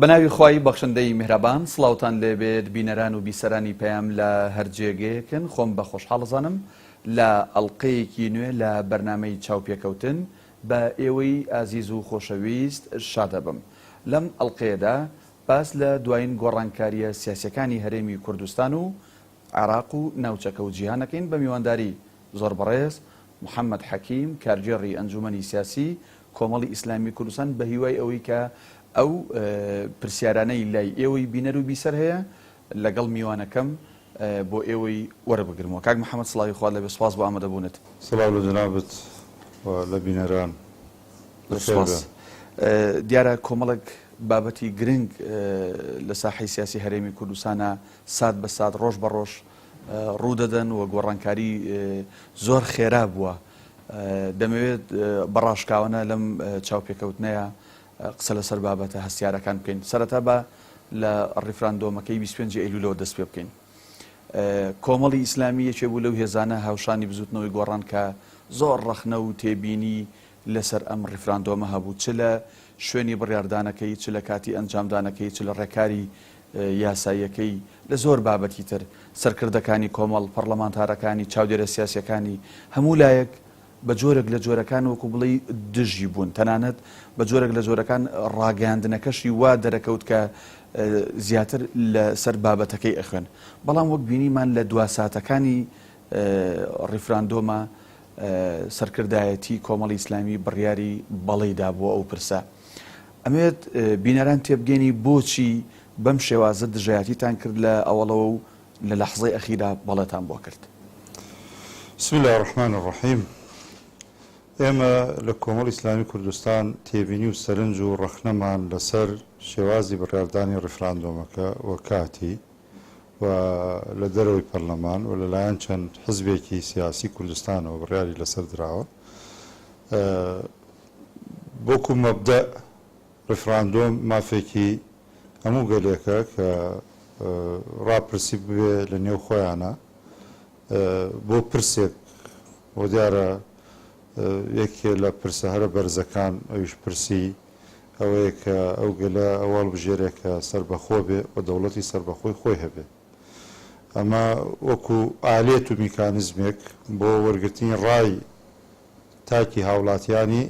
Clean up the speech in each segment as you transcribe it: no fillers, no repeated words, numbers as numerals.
بەناوی خوای بەخشندەی میهرەبان سڵاوتان لێبێت بینەران و بیسەرانی پەیام لە هەر جێگەیەکن خۆم بە خۆشحاڵ ئەزانم لە ئەڵقەیەکی نوێ لە بەرنامەی چاوپێکەوتن بە ئێوەی ئازیز و خۆشەویست شادەبم لەم ئەڵقەیەدا باس لە دوایین گۆڕانکارییە سیاسیەکانی هەرێمی کوردستان و عێراق و ناوچەکە و جیهان ئەکەین بە میوانداری زۆر بەڕێز محەمەد حەکیم کارگێڕی ئەنجومەنی سیاسی کۆمەڵی ئیسلامی کوردستان بە هیوای ئەوەی کە ئەو پرسیارانەی لای ئێوەی بینەر و بیسەر هەیە لەگەڵ میوانەکەم بۆ ئێوەی وەربگرمەوە. کاک محەمەد سڵاوی خوات لێبێ سوپاس بۆ ئامادەبوونت. سڵاو لە جەنابت و لە بینەران. زۆر سوپاس. دیارە کۆمەڵێک بابەتی گرنگ لە ساحەی سیاسی هەرێمی کوردستانا سات بە سات ڕۆژ بە ڕۆژ ڕوودەدەن و گۆڕانکاری زۆر خێرا بووە. دەمەوێت بە ڕاشکاوانە لەم چاوپێکەوتنەیا قسە لەسەر بابەتە هەستیارەکان بکەین. سەرەتا با لە ڕیفراندۆمەکەی 25 ئەیلولەوە دەست پێ بکەین. کۆمەڵی ئیسلامی یەکێ بوو لەو هێزانە هاوشانی بزوتنەوەی گۆڕان کە زۆر ڕەخنە و تێبینی لەسەر ئەم ڕیفراندۆمە هەبوو چ لە شوێنی بڕیاردانەکەی چ لە کاتی ئەنجامدانەکەی چ لە ڕێکاری یاساییەکەی لە زۆر بابەتی تر سەرکردەکانی کۆمەڵ پەڕلەمانتارەکانی چاودێرە سیاسیەکانی هەموو لایەک بە جۆرێک لە جۆرەکان وەکو بڵێی دژی بوون، تەنانەت بە جۆرێک لە جۆرەکان ڕاگەیاندنەکەشی وا دەرەکەوت کە زیاتر لە سەر بابەتەکەی ئەخوێن. بەڵام وەک بینیمان لە دوا ساتەکانی ڕیفراندۆما سەرکردایەتی کۆمەڵی ئیسلامی بڕیاری بەڵێی دا بۆ ئەو پرسە. ئەمەوێت بینەران تێبگەینی بۆچی بەم شێوازە دژایەتیتان کرد لە ئەوەڵەوە و لە لەحزەی ئەخیرا بەڵێتان بۆ کرد. بسم اللە الرحمن الرحیم ئێمە لە کۆمەڵی ئیسلامی کوردستان تێبینی و سەرنج و ڕەخنەمان لەسەر شێوازی بڕیاردانی ڕیفراندۆمەکە و کاتی و لە دەرەوەی پەرلەمان و لەلایەن چەند حزبێکی سیاسی کوردستانەوە بڕیاری لەسەر دراوە وەکو مەبدەئ ڕیفراندۆم مافێکی هەموو گەلێکە کە ڕاپرسی ببێ لە نێو خۆیانا بۆ پرسێک بۆ دیارە یەکێ لە پرسە هەرە بەرزەکان ئەویش پرسی ئەوەیە کە ئەو گەلە ئەو هەڵبژێرێ کە سەربەخۆ بێ و دەوڵەتی سەربەخۆی خۆی هەبێ. ئەمە وەکو ئالێت و میکانیزمێک بۆ وەرگرتنی ڕای تاکی هاوڵاتیانی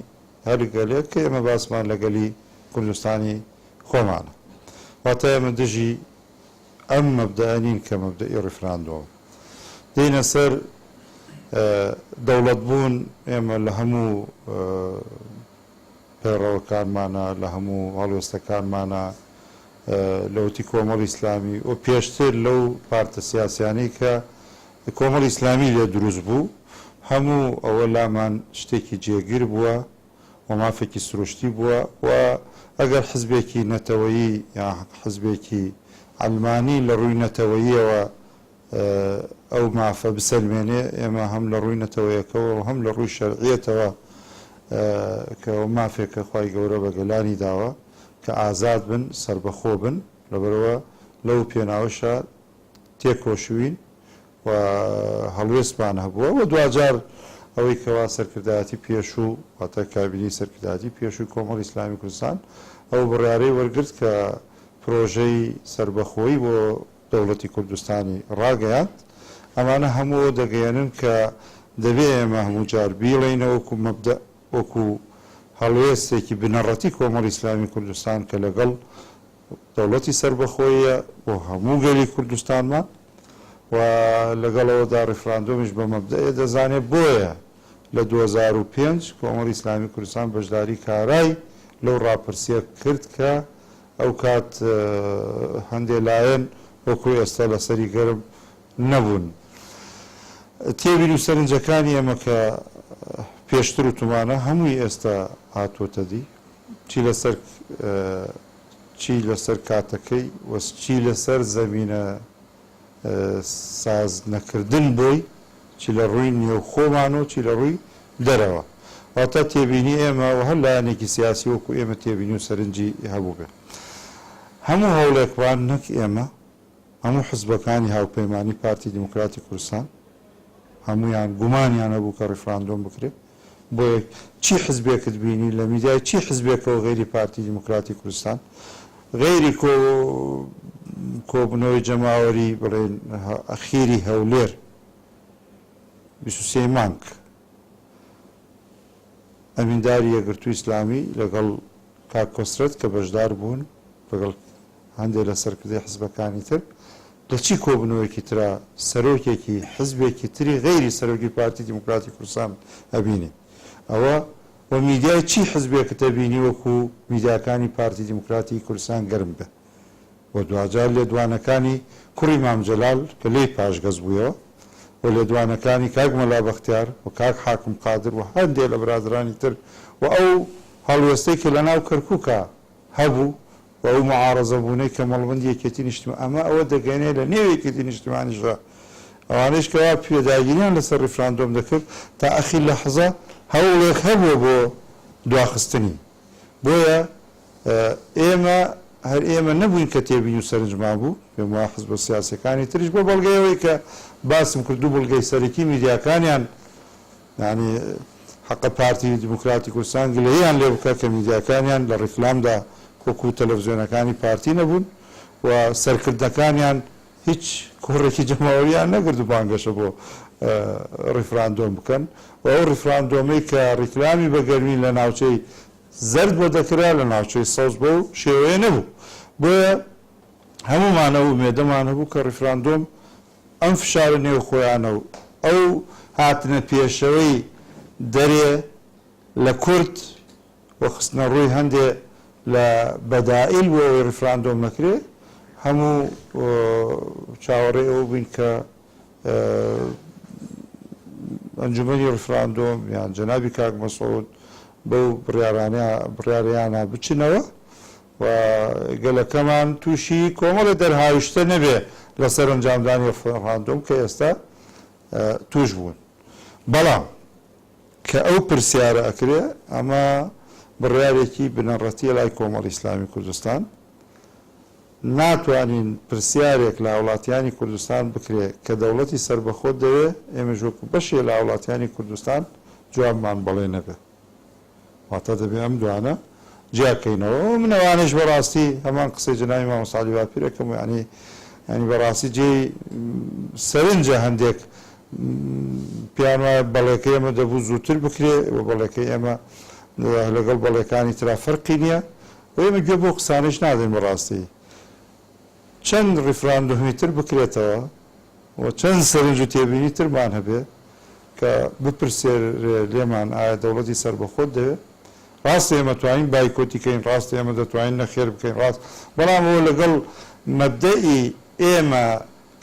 هەر گەلێک کە ئێمە باسمان لە گەلی کوردستانی خۆمانە. واتە ئێمە دژی ئەم مەبدەئە نین کە مەبدەئی ڕیفراندۆم. دێینە سەر دەوڵەت بوون ئێمە لە هەموو پەیڕەوەکانمانا، لە هەموو هەڵوێستەکانمانا، لەوەتی کۆمەڵی ئیسلامی و پێشتر لەو پارتە سیاسیانەی کە کۆمەڵی ئیسلامی لێ دروست بوو، هەموو ئەوە لامان شتێکی جێگیر بووە و مافێکی سروشتی بووە و ئەگەر حزبێکی نەتەوەیی یان حزبێکی عەلمانی لە ڕووی نەتەوەییەوە ئەو مافە بسەلمێنێ، ئێمە هەم لە ڕووی نەتەوەیەکەوە و هەم لە ڕووی شەرعیەتەوە کە ئەوە مافێکە خوای گەورە بە گەلانی داوە کە ئازاد بن، سەربەخۆ بن، لەبەرئەوە لەو پێناوەشا تێکۆشوین و هەڵوێستمان هەبووە و دواجار ئەوەی کەوا سەرکردایەتی پێشوو واتە کابینەی سەرکردایەتی پێشووی کۆمەڵی ئیسلامی کوردستان ئەو بڕیارەی وەرگرت کە پرۆژەی سەربەخۆیی بۆ دەوڵەتی کوردستانی ڕاگەیاند، ئەمانە هەموو ئەوە دەگەیەنن کە دەبێ ئێمە هەموو جار بیڵێینەوە وەکوو مەبدەئ، وەکوو هەڵوێستێکی بنەڕەتی کۆمەڵی ئیسلامی کوردستان کە لەگەڵ دەوڵەتی سەربەخۆییە بۆ هەموو گەلی کوردستانمان و لەگەڵ ئەوەدا ڕیفراندۆمیش بە مەبدەئێ دەزانێ بۆیە لە 2005 کۆمەڵی ئیسلامی کوردستان بەشداری کارای لەو ڕاپرسیە کرد کە ئەو کات هەندێ لایەن وەکو ئێستا لەسەری گەرم نەبوون. تێبین و سەرنجەکانی ئێمە کە پێشتر وتومانە هەمووی ئێستا هاتووەتە دی، چی لەسەر چی لەسەر کاتەکەی و چی لەسەر زەمینە ساز نەکردن بۆی چ لە ڕووی نێوخۆمان و چ لە ڕووی دەرەوە. واتە تێبینی ئێمە و هەر لایەنێکی سیاسی وەکو ئێمە تێبینی و سەرنجی هەبووبێ. هەموو هەوڵێکمان نەک ئێمە، هەموو حزبەکانی هاوپەیمانی پارتی دیموکراتی کوردستان هەموویان گومانیان هەبوو کە ڕیفراندۆم بکرێ. بۆیە چی حزبێکت بینی لە میدیای چی حزبێکەوە غەیری پارتی دیموکراتی کوردستان. غەیری کۆ کۆبوونەوەی جەماوەری بڵێن ئەخیری هەولێر 23 مانگ ئەمینداری یەکگرتووی ئیسلامی لەگەڵ کاک کۆسرەت کە بەشدار بوون لەگەڵ هەندێ لە سەرکردەی حزبەکانی تر لە چی کۆبوونەوەیەکی ترا سەرۆکێکی حزبێکی تری غەیری سەرۆکی پارتی دیموکراتی کوردستان ئەبینی؟ ئەوە و میدیای چی حزبێکت ئەبینی وەکو میدیاکانی پارتی دیموکراتی کوردستان گەرم بێ؟ و دواجار لێدوانەکانی کوڕی مام جەلال کە لێی پاشگەز بوویەوە و لێدوانەکانی کاک مەلا بەختیار و کاک حاکم قادر و هەندێ لە برادەرانی تر و ئەو هەڵوێستەی کە لەناو کەرکوکا هەبوو و ئەو معارەزە بوونەی کە مەڵبەندی یەکێتی نیشتمان ئەمە ئەوە دەگەیەنێ لە نێو یەکێتی نیشتمانیشدا ئەوانەیش کەوا پێداگیریان لەسەر ڕیفراندۆم دەکرد تا ئەخیر لەحزە هەوڵێک هەبووە بۆ دواخستنی بۆیە ئێمە هەر ئێمە نەبووین کە تێبینی و سەرنجمان بوو، پێم وایە حزبە سیاسیەکانی تریش بە بەڵگەی ئەوەی کە باسم کرد دوو بڵگەی سەرەکی میدیاکانیان یانی حەقە پارتی دیموکراتی کوردستان گلەییان لێ بکا کە میدیاکانیان لە ڕیکلامدا وەکوو تەلەفزیۆنەکانی پارتی نەبوون و سەرکردەکانیان هیچ کۆڕێکی جەماوەرییان نەکرد و بانگەشە بۆ ڕیفراندۆم بکەن و ئەو ڕیفراندۆمەی کە ڕیکلامی بە گەرمی لە ناوچەی زەرد بۆ دەکرا لە ناوچەی سەوز بەو شێوەیە نەبوو بۆیە هەموومان ئەو ئومێدەمان هەبوو کە ڕیفراندۆم ئەم فشارە نێوخۆیانە و ئەو هاتنە پێشەوەی دەرێ لە کورد و خستنەڕووی هەندێ لە بەدائیل بۆ ئەوەی ڕیفراندۆم نەکرێ، هەموو چاوەڕێی ئەوە بووین کە ئەنجومەنی ڕیفراندۆم یان جەنابی کاک مەسعود بەو بڕیارانە بڕیارەیانە بچنەوە و گەلەکەمان تووشی کۆمەڵێ دەرهاویشتە نەبێ لەسەر ئەنجامدانی ڕیفراندۆم کە ئێستا تووش بوون. بەڵام کە ئەو پرسیارە ئەکرێ ئەمە بڕیارێکی بنەڕەتیە لای کۆمەڵی ئیسلامی کوردستان، ناتوانین پرسیارێک لە هاوڵاتیانی کوردستان بکرێ کە دەوڵەتی سەربەخۆت دەوێ، ئێمەش وەکو بەشێ لە هاوڵاتیانی کوردستان جوابمان بەڵێ نەبێ. واتە دەبێ ئەم دوانە جیا کەینەوە. من ئەوانەیش بەڕاستی هەمان قسەی جەنابی مامۆستا عەلی باپیر ئەکەم و یانی یانی بەڕاستی جێی سەرنجە هەندێک پێیان وایە بەڵێکەی ئێمە دەبوو زووتر بکرێ و بەڵێکەی ئێمە لەگەڵ بەڵێکانی ترا فەرقی نییە و ئێمە گوێ بەو قسانەیش نادەین بەڕاستی. چەند ڕیفراندۆمی تر بکرێتەوە و چەند سەرنج و تێبینی ترمان هەبێ کە بپرسێرێ لێمان ئایا دەوڵەتی سەربەخۆت دەوێ؟ ڕاستە ئێمە توانین بایکۆتی کەین، ڕاستە ئێمە دەتوانین نەخێر بکەین، ڕاست بەڵام ئەوە لەگەڵ مەبدەئی ئێمە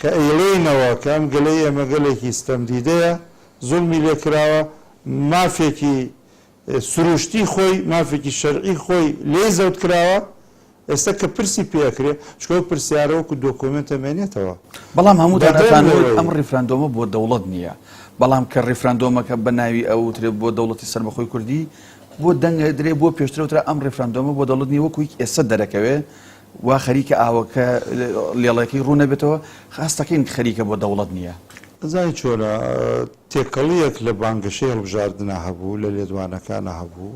کە ئەیڵێینەوە کە ئەم گەلەی ئێمە گەلێکی ستەمدیدەیە، زوڵمی لێ کراوە، مافێکی سروشتی خۆی، مافێکی شەرعی خۆی لێی زەوت کراوە، ئێستا کە پرسی پێ ئەکرێ، چونکە ئەو پرسیارە وەکو دۆکۆمێنت ئەمێنێتەوە. بەڵام هەمووتان بەدەر ئەتانوت لەوەی. ئەم ڕیفراندۆمە بۆ دەوڵەت نییە، بەڵام کە ڕیفراندۆمەکە بە ناوی ئەوترێ بۆ دەوڵەتی سەربەخۆی کوردی، بۆ دەنگ ئەدرێ، بۆ پێشتر وترا ئەم ڕیفراندۆمە بۆ دەوڵەت نییە، وەکو هیچ ئێستا دەرەکەوێ وا خەریکە ئاوەکە لێڵەکەی ڕوون نەبێتەوە، هەستەکەین خەریکە بۆ دەوڵەت نییە. ئەزانی چۆنە، تێکەڵییەک لە بانگەشەی هەڵبژاردنا هەبوو، لە لێدوانەکانا هەبوو،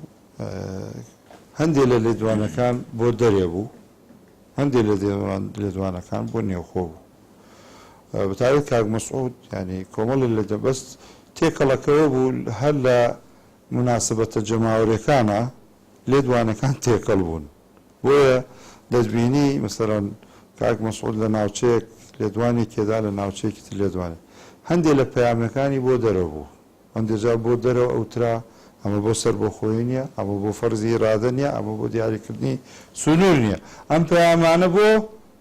هەندێ لە لێدوانەکان بۆ دەرێ بوو، هەندێ لە لێدوانەکان بۆ نێوخۆ بوو. بەتایبەت کاک مەسعود یانی کۆمەڵێ لە بەس تێکەڵەکەوە بوو هەر لە موناسبەتە جەماوەریەکانا لێدوانەکان تێکەڵ بوون. بۆیە دەتبینی مەسەلەن کاک مەسعود لە ناوچەیەک لێدوانێکی ئەدا لە ناوچەیەکی تر لێدوانێ. هەندێ لە پەیامەکانی بۆ دەرەوە بوو. هەندێ جار بۆ دەرەوە ئەوترا ئەمە بۆ سەربەخۆیی نییە، ئەمە بۆ فەرزی ئیرادە نییە، ئەمە بۆ دیاریکردنی سنوور نییە. ئەم پەیامانە بۆ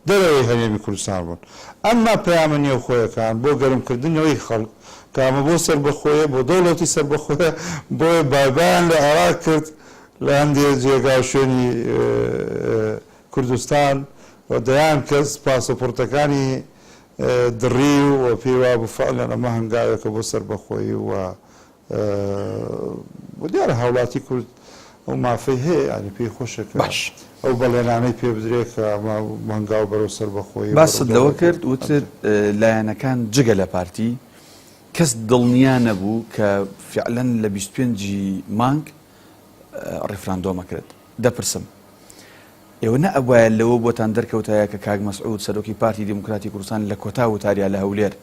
دەرەوەی هەرێمی کوردستان بوون. ئەمما پەیامە نێوخۆیەکان بۆ گەرمکردنەوەی خەڵک کە ئەمە بۆ سەربەخۆیە، بۆ دەوڵەتی سەربەخۆیە، بۆیە بایبایان لە عێراق کرد، لە هەندێ جێگا و شوێنی کوردستان و دەیان کەس پاسەپۆرتەکانی دڕی و پێی وابوو فعلەن ئەمە هەنگاوێکە بۆ سەربەخۆیی و و دیارە هاوڵاتی کورد ئەو مافەی هەیە یانی پێی خۆشە کە باش. ئەو بەڵێنانەی پێ بدرێ کە ئەمە هەنگاو بەرەو سەربەخۆیی و بەرەو باست لەوە دەوڵەت کرد وتت ئەنرێ. لایەنەکان جگە لە پارتی کەس دڵنیا نەبوو کە فعلەن لە 25 ی مانگ ڕیفراندۆم ئەکرێت. دەپرسم. ئێوە نەئەبوایە لەوە بۆتان دەرکەوتایە کە کاک مەسعود سەرۆکی پارتی دیموکراتی کوردستان لە کۆتا وتاریا لە هەولێر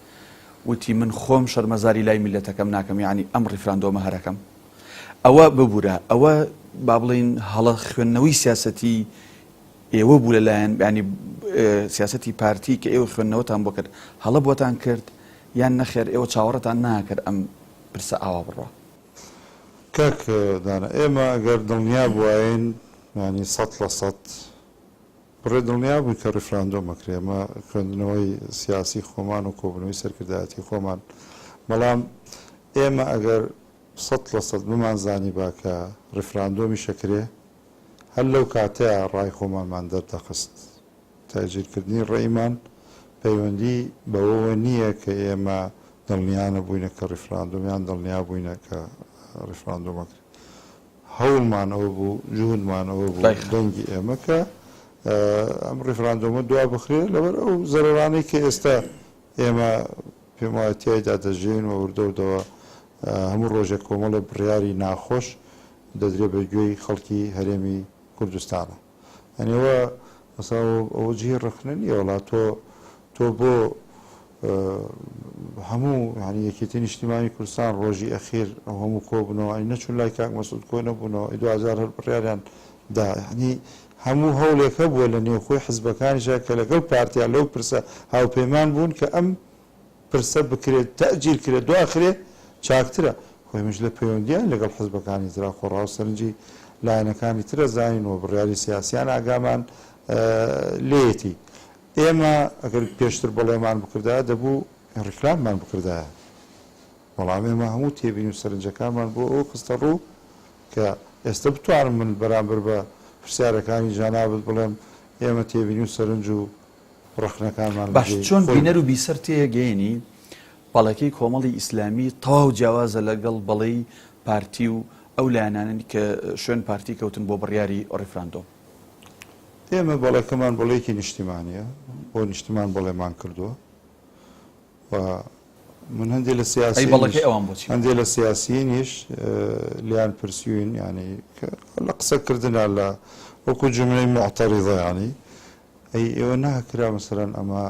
وتی من خۆم شەرمەزاری لای میللەتەکەم ناکەم یەعنی ئەم ڕیفراندۆمە هەرەکەم ئەوە ببورە ئەوە با بڵێین هەڵە خوێندنەوەی سیاسەتی ئێوە بوو لەلایەن یانی سیاسەتی پارتی کە ئێوە خوێندنەوەتان بۆ کرد هەڵە بۆتان کرد یان نەخێر ئێوە چاوەڕێتان ناکرد ئەم پرسە ئاوا بڕوا؟ کاک دانا ئێمە ئەگەر دڵنیا بواین یانی 100% بڕێ دڵنیا بووین کە ڕیفراندۆم ئەکرێ ئەمە خوێندنەوەی سیاسی خۆمان و کۆبوونەوەی سەرکردایەتی خۆمان بەڵام ئێمە ئەگەر 100% بمانزانیبا کە ڕیفراندۆمیش ئەکرێ هەر لەو کاتەیا ڕای خۆمانمان دەردەخست. تەئجیلکردنی ڕەیمان پەیوەندی بەوەوە نییە کە ئێمە دڵنیا نەبووینە کە ڕیفراندۆم یان دڵنیا بووینە کە ڕیفراندۆم ئەکرێ. هەوڵمان ئەوە بوو، جوهدمان ئەوە بوو، دەنگی ئێمە کە ئەم ڕیفراندۆمە دوا بخرێ لەبەر ئەو زەرەرانەی کە ئێستا ئێمە پێم وایە تیایدا دەژێین و وردە وردەوە هەموو ڕۆژێک کۆمەڵێ بڕیاری ناخۆش دەدرێ بە گوێی خەڵکی هەرێمی کوردستانە. یانی ئەوە مەسەلەن ئەوە جێی ڕەخنە نییە وەڵا تۆ تۆ بۆ هەموو یانی یەکێتی نیشتیمانی کوردستان ڕۆژی ئەخیر ئەو هەموو کۆبوونەوە ئەی نەچوون لای کاک مەسعود کۆ نەبوونەوە ئەی دواجار هەر بڕیاریان دا یانی هەموو هەوڵێک هەبووە لە نێوخۆی حزبەکانیشا کە لەگەڵ پارتیا لەو پرسە هاوپەیمان بوون کە ئەم پرسە بکرێت تەئجیل کرێت دواخرێ چاکترە، خۆ ئێمەش لە پەیوەندیاین لەگەڵ حزبەکانی ترا خۆ ڕاو سەرنجی لایەنەکانی تر ئەزانین و بڕیاری سیاسیان ئاگامان لێیەتی. ئێمە ئەگەر پێشتر بەڵێمان بکردایە دەبوو ڕیکلاممان بکردایە، بەڵام ئێمە هەموو تێبینی و سەرنجەکانمان بۆ ئەوە خستە ڕوو کە ئێستە بتوانم من بەرامبەر بە پرسیارەکانی جانابت بڵێم ئێمە تێبینی و سەرنج و ڕەخنەکانمان لە باش جێی چۆن خۆی بینەر و بوو. بیسەر تێگەیەنی بەڵێکەی کۆمەڵی ئیسلامی تەواو جیاوازە لەگەڵ بەڵێی پارتی و ئەو لایەنانەی کە شوێن پارتی کەوتن بۆ بڕیاری ڕیفراندۆم؟ ئێمە بەڵێکەمان بەڵێیەکی نیشتیمانیە، بۆ نیشتیمان بەڵێمان کردووە و من هەندێ لە ئەی سیاسیینیش بەڵێکەی ئەوان بۆچی بوو؟ هەندێ لە سیاسیینیش لێیان پرسیوین یانی کە لە قسە کردنا لە وەکوو جوملەی موعتەریزە یانی ئەی ئێوە ناکرا مەسەلەن ئەمە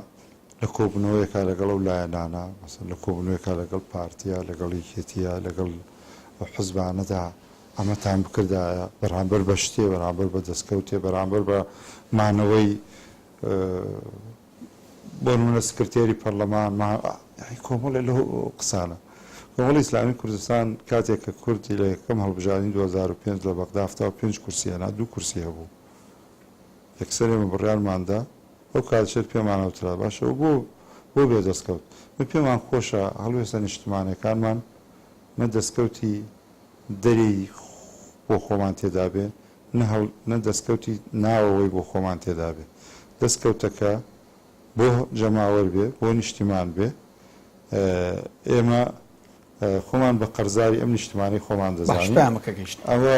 لە کۆبوونەوەیەکا لەگەڵ ئەو لایەنانە، مەسەلەن لە کۆبوونەوەیەکا لەگەڵ پارتیا، لەگەڵ یەکێتیا، لەگەڵ ئەو حزبانەدا ئەمەتان بکردایە بەرامبەر بە شتێ، بەرامبەر بە دەستکەوتێ، بەرامبەر بە مانەوەی بۆ نمونە سکرتێری پەرلەمان، یانی کۆمەڵێ لەو قسانە. کۆمەڵی ئیسلامی کوردستان کاتێک کە کورد لە یەکەم هەڵبژاردنی 2005 لە بەغدا 75 کورسی هێنا، دوو کورسی هەبوو. یەکسەر ئێمە بڕیارمان دا، ئەو کاتیش هەر پێمان وترا باشە ئەوە بۆ بۆ بێ دەستکەوت؟ من پێمان خۆشە هەڵوێستە نیشتمانیەکانمان نە دەستکەوتی دەرێی بۆ خۆمان تێدا بێ، نە هەڵ نە دەستکەوتی ناوەوەی بۆ خۆمان تێدا بێ. دەستکەوتەکە بۆ جەماوەر بێ، بۆ نیشتیمان بێ. ئێمە خۆمان بە قەرزاری ئەم نیشتمانەی خۆمان باش دەزانین. پەیامەکە گەیشت. ئەوە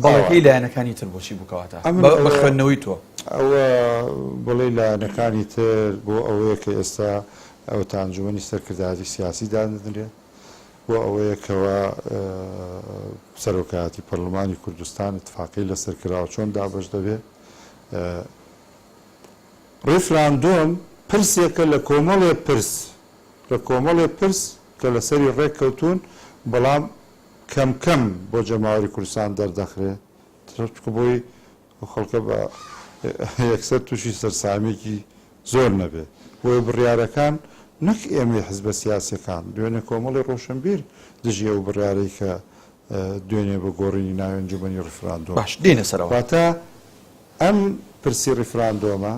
بەڵێکەی ئاوا. لایەنەکانی تر بۆچی بوو کەواتە ئەمن بە ئەوە خوێندنەوەی تۆ؟ ئەوە بەڵێی لایەنەکانی تر بۆ ئەوەیە کە ئێستا ئەوەتا ئەنجومەنی سەرکردایەتی سیاسی دادەنرێ، بۆ ئەوەیە کەوا سەرۆکایەتی پەرلەمانی کوردستان ئیتفاقی لەسەر کراوە چۆن دابەش دەبێ. ڕیفراندۆم پرسێکە لە کۆمەڵێ پرس لە کۆمەڵێ پرس کە لەسەری ڕێک کەوتوون، بەڵام کەم کەم بۆ جەماوەری کوردستان دەردەخرێ، چونکە بۆی ئەو خەڵکە بە یەکسەر تووشی سەرسامییەکی زۆر نەبێ. بۆیە بڕیارەکان نەک ئێمەی حزبە سیاسییەکان، دوێنێ کۆمەڵی ڕۆشنبیر دژی ئەو بڕیارەی کە دوێنێ بە گۆڕینی ناوی ئەنجومەنی ڕیفراندۆم. باش دێینە سەرەوە. واتە ئەم پرسی ڕیفراندۆمە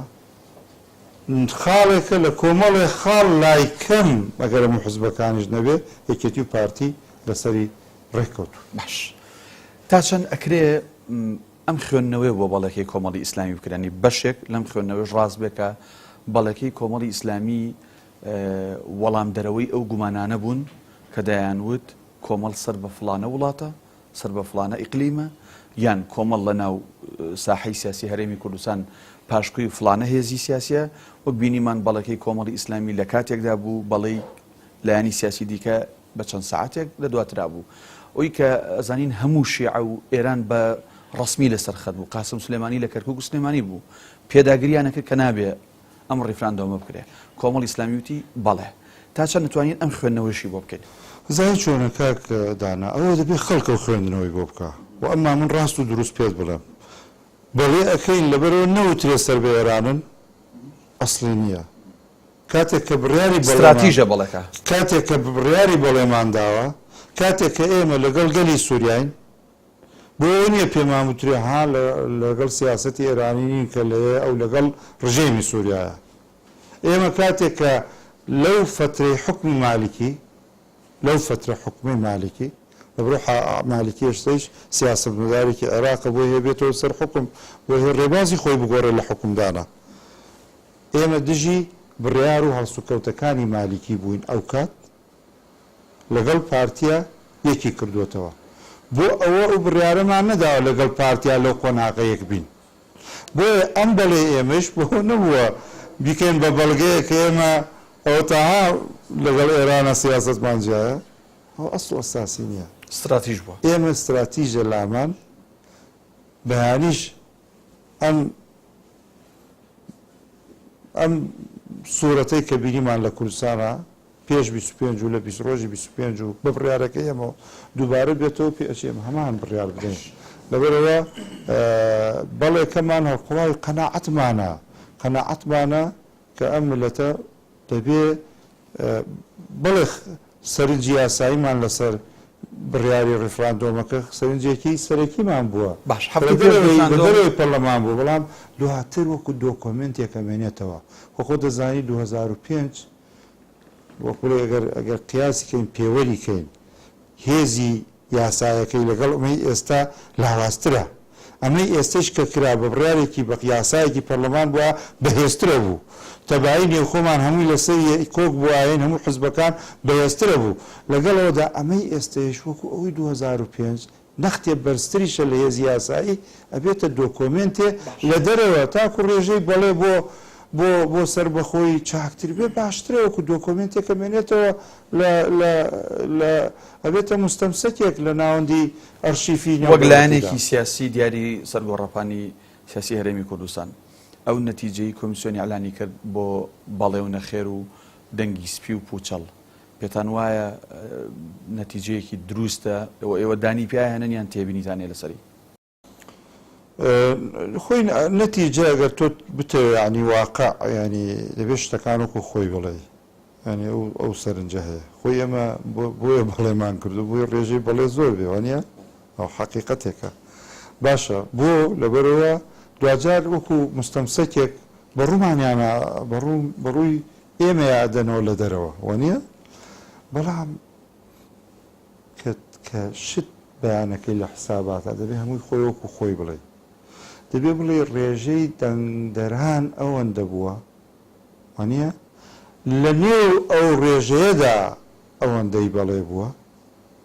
خاڵێکە لە کۆمەڵێ خاڵ لای کەم ئەگەر هەموو حزبەکانیش نەبێ یەکێتی و پارتی لەسەری ڕێککەوتوون. باش تا چەند ئەکرێ ئەم خوێندنەوەیە بۆ بەڵێکەی کۆمەڵی ئیسلامی بکرێ یانی بەشێک لەم خوێندنەوەش ڕاست بێ کە بەڵێکەی کۆمەڵی ئیسلامی وەڵامدەرەوەی ئەو گومانانە بوون کە دەیانوت کۆمەڵ سەر بە فڵانە وڵاتە سەر بە فڵانە ئیقلیمە، یان کۆمەڵ لە ناو ساحەی سیاسی هەرێمی کوردستان پاشکۆی فڵانە هێزی سیاسیە، وەک بینیمان بەڵێکەی کۆمەڵی ئیسلامی لە کاتێکدا بوو بەڵێی لایەنی سیاسی دیکە بە چەند سەعاتێک لە دواترا بوو. ئەوی کە ئەزانین هەموو شیعە و ئێران بە ڕەسمی لەسەر خەت بوو، قاسم سولێمانی لە کەرکوک و سلێمانی بوو، پێداگرییان ئەکرد کە نابێ ئەم ڕیفراندۆمە بکرێ. کۆمەڵی ئیسلامی وتی بەڵێ. تا چەند ئەتوانین ئەم خوێندنەوەیشی بۆ بکەین؟ زانی چۆنە کاک دانا، ئەوە دەبێ خەڵک ئەو خوێندنەوەی بۆ بکا و ئەمما من ڕاست و دروست پێت بڵێم بەڵێ ئەکەین لەبەرئەوە نەوترێ سەر بە ئێرانن ئەسڵی نییە. کاتێک کە بڕیاری بەڵێمان ستراتیژە بەڵێکە. کاتێک کە بڕیاری بەڵێمان داوە، کاتێک کە ئێمە لەگەڵ گەلی سوریاین، بۆ ئەوە نییە پێمان بوترێ ها لەگەڵ سیاسەتی ئێرانی نین کە لەوێ ئەو لەگەڵ ڕژێمی سوریایە. ئێمە کاتێک کە لەو فەترەی حوکمی مالکی، لەو فەترە حوکمەی مالکی، لەبەرو مالکی ئێستەیش سیاسەتمەدارێکی عێراقە بۆی هەیە بێتەوە سەر حوکم، بۆی هەیە ڕێبازی خۆی بگۆڕێ لە حوکمدانا. ئێمە دژی بڕیار و هەڵسوکەوتەکانی مالیکی بووین ئەوکات لەگەڵ پارتیا یەکی کردووەتەوە بۆ ئەوە ئەو بڕیارەمان نەداوە لەگەڵ پارتیا لەو قۆناغە یەک بین بۆیە ئەم بەڵێی ئێمەیش بۆ نەبووە بیکەین بە بەڵگەیەک کە ئێمە ئەوەتا ها لەگەڵ ئێرانە سیاسەتمان جیایە ئەوە ئەسڵ و ئەساسی نییە. ستراتیژ بووە. ئێمە ستراتیژە لامان بەیانیش ئەم ئەم سورەتەی کە بینیمان لە کوردستانا پێش 25 و لە 20 ڕۆژی 25 و بە بڕیارەکەی ئێمەوە دووبارە بێتەوە پێ ئەچێ ئێمە هەمان بڕیار بدەین لەبەرئەوە بەڵێکەمان هەڵقوڵاوی قەناعەتمانە قەناعەتمانە کە ئەم میللەتە دەبێ بەڵێ سەرنجی یاساییمان لەسەر بڕیاری ڕیفراندۆمەکە سەرنجێکی سەرەکیمان بووە. باش هەفتەی پێش ڕیفراندۆم. لە دەرەوەی پەرلەمان بوو، بەڵام دواتر وەکو دۆکۆمێنتێک ئەمێنێتەوە. خۆ خۆت دەزانی 2005 وەک بڵێی ئەگەر ئەگەر قیاسی کەین پێوەری کەین هێزی یاسایەکەی لەگەڵ ئەمەی ئێستا لاوازترە. ئەمەی ئێستەیش کە کرا بە بڕیارێکی بە یاسایەکی پەرلەمان بووە بەهێزترە بوو. تەبایی نێوخۆمان هەمووی لەسەر کۆک بووایەین هەموو حزبەکان بەهێزترە بوو. لەگەڵ ئەوەدا ئەمەی ئێستەیش وەکو ئەوەی 2005 نەختێ بەرزتریشە لە هێزی یاسایی ئەبێتە دۆکۆمێنتێ لە دەرەوە تاکو ڕێژەی بەڵێ بۆ بۆ بۆ سەربەخۆیی چاکتر بێ باشترە وەکو دۆکۆمێنتێک ئەمێنێتەوە لە لە لە ئەبێتە موستەمسەکێک لە ناوەندی ئەرشیفی وەک نێودەوڵەتیدا. لایەنێکی سیاسی دیاری سەر گۆڕەپانی سیاسی هەرێمی کوردستان ئەو نەتیجەی کۆمیسیۆن ئیعلانی کرد بۆ بەڵێ و نەخێر و دەنگی سپی و پوچەڵ پێتان وایە نەتیجەیەکی دروستە و ئێوە دانی پیا هێنن یان تێبینیتان هەیە لەسەری؟ خۆی نەتیجە ئەگەر تۆ بتەوێ یانی واقع یانی دەبێت شتەکان وەکو خۆی بڵێی یانی ئەو ئەو سەرنجە هەیە خۆی ئێمە بۆیە بەڵێمان کردو بۆی ڕێژەی بەڵێ زۆر بێ وانە ئەو حەقیقەتێکە باشە بۆ لەبەرەوە دواجار وەکو مستەمسەکێک بە ڕوومانیانە بەڕوو بەڕووی ئێمەیا ئەدەنەوە لە دەرەوە وانە بەڵام کە کە شت بەیانەکەی لە حساباتە دەبێ هەمووی خۆی وەکو خۆی بڵێی دەبێ بڵێی ڕێژەی دەنگدەران ئەوەندە بووە وانیە لە نێو ئەو ڕێژەیەدا ئەوەندەی بەڵێ بووە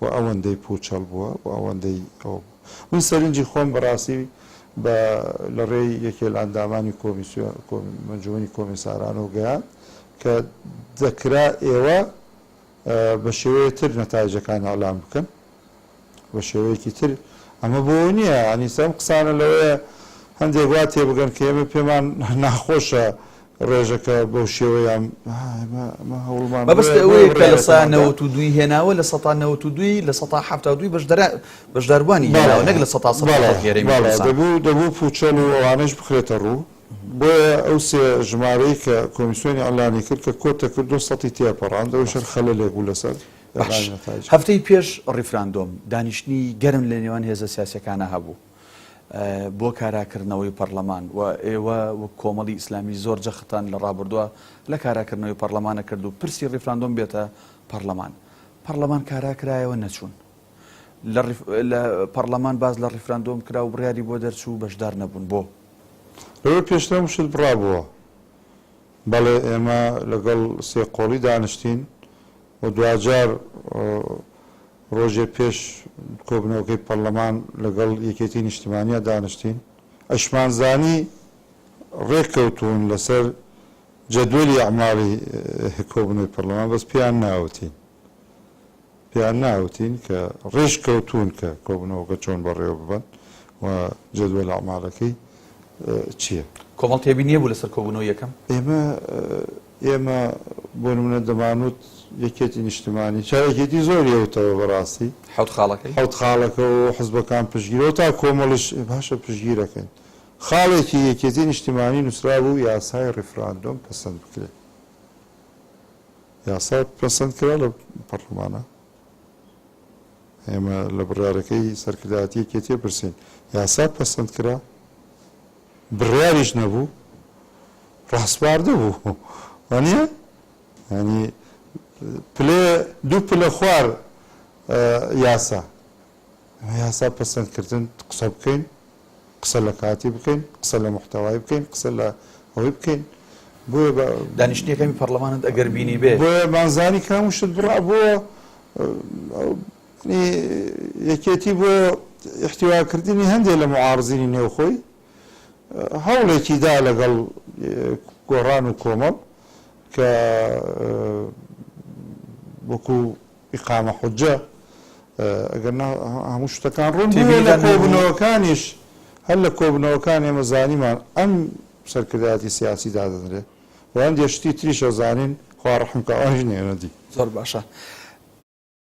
و ئەوەندەی پوچەڵ بووە و ئەوەندەی ئەوە بووە من سەرنجی خۆم بەڕاستی بە لە ڕێی یەکێ لە ئەندامانی کۆمیسیۆن ئەنجومەنی کۆمیسارانەوە گەیاند کە دەکرا ئێوە بە شێوەیە تر نەتایجەکان ئیعلان بکەن بە شێوەیەکی تر ئەمە بۆ نییە یانی ئەم قسانە لەوەیە هەندێک وا تێبگەن کە ئێمە پێمان ناخۆشە ڕێژەکە بەو شێوەیە ئەمە هەوڵمان مەبەست ئەوەیە کە لە سا نەوەت و دووی هێناوە لە سەتا نەوەت و دووی لە سەتا حەفتا و دووی بەشدارا بەشداربووانی هێناوە نەک لە سەتا سەد خەڵکی هەرێمی کوردستان. دەبوو دەبوو پووچەڵ و ئەوانەش بخرێتە ڕوو بۆیە ئەو سێ ژمارەی کە کۆمیسیۆنی ئیعلانی کرد کە کۆتە کرد دوو سەتی تێپەڕاند ئەوەیش هەر خەلەلێک بوو لەسەر باش ئیعلانی نەتایج. هەفتەی پێش ڕیفراندۆم دانیشتنی گەرم لە نێوان هێزە سیاسیەکانا هەبوو بۆ کاراکردنەوەی پەڕلەمان و ئێوە وەک کۆمەڵی ئیسلامی زۆر جەختتان لە ڕابردووە لە کاراکردنەوەی پەڕلەمانە کرد و پرسی ڕیفراندۆم بێتە پەڕلەمان پەڕلەمان کارا کرایەوە نەچوون لە پەڕلەمان باس لە ڕیفراندۆم کرا و بڕیاری بۆ دەرچوو بەشدار نەبوون بۆ؟ لەوە پێشتر ئەم شت بڕابووە. بەڵێ ئێمە لەگەڵ سێ قۆڵی دانیشتین و دواجار ڕۆژێ پێش کۆبوونەوەکەی پەڕلەمان لەگەڵ یەکێتی نیشتمانیا دانیشتین. ئەشمانزانی ڕێککەوتوون لەسەر جەدوەلی ئەعماڵی کۆبوونەوەی پەڕلەمان بەس پێیان ناوتین. پێیان ناوتین کە ڕێش کەوتوون کە کۆبوونەوەکە چۆن بەڕێوە ببەن. و جەدوەل ئەعمالەکەی چییە. کۆمەڵ تێبینی هەبوو لەسەر کۆبوونەوەی یەکەم؟ ئێمە ئێمە بۆ نمونە دەمانوت یەکێتی نیشتمانی چا یەکێتی زۆری ئەوتەوە بەڕاستی. حەوت خاڵەکەی؟ حەوت خاڵەکە و حزبەکان پشتگیرەوە تا کۆمەڵیش باشە پشتگیرەکەین. خاڵێکی یەکێتی نیشتمانی نووسرابوو یاسای ڕیفراندۆم پەسەند بکرێت. یاسا پەسەند کرا لە پەڕلەمانە. ئێمە لە بڕیارەکەی سەرکردایەتی یەکێتی پرسین یاسا پەسەند کرا بڕیاریش نەبوو ڕاسپاردە بوو وانە ینی پلێ دوو پلە خوار یاسا یاسا پەسەندکردن قسە بکەین قسە لە کاتی بکەین قسە لە محتەوای بکەین قسە لە ئەوەی بکەین بۆیە بە دانیشتنی یەکەمی پەڕلەمانت ئەگەر بینیبێ. بۆیە مانزانی کە هەموو شت بڕا بۆ یەکێتی بۆ ئیحتیواکردنی هەندێک لە معارزینی نێوخۆی هەوڵێکی دا لەگەڵ گۆڕان و کۆمەڵ کە وەکو ئیقامە حوجە ئەگەر نا هەموو شتەکان ڕوون بوو لە کۆبوونەوەکانیش هەر لە کۆبوونەوەکان ئێمە زانیمان ئەم سەرکردایەتی سیاسی دادەنرێ و هەندێ شتی تریش ئەزانین خوا ڕەحم کا ئەوانیش نەیەنە دی. زۆر باشە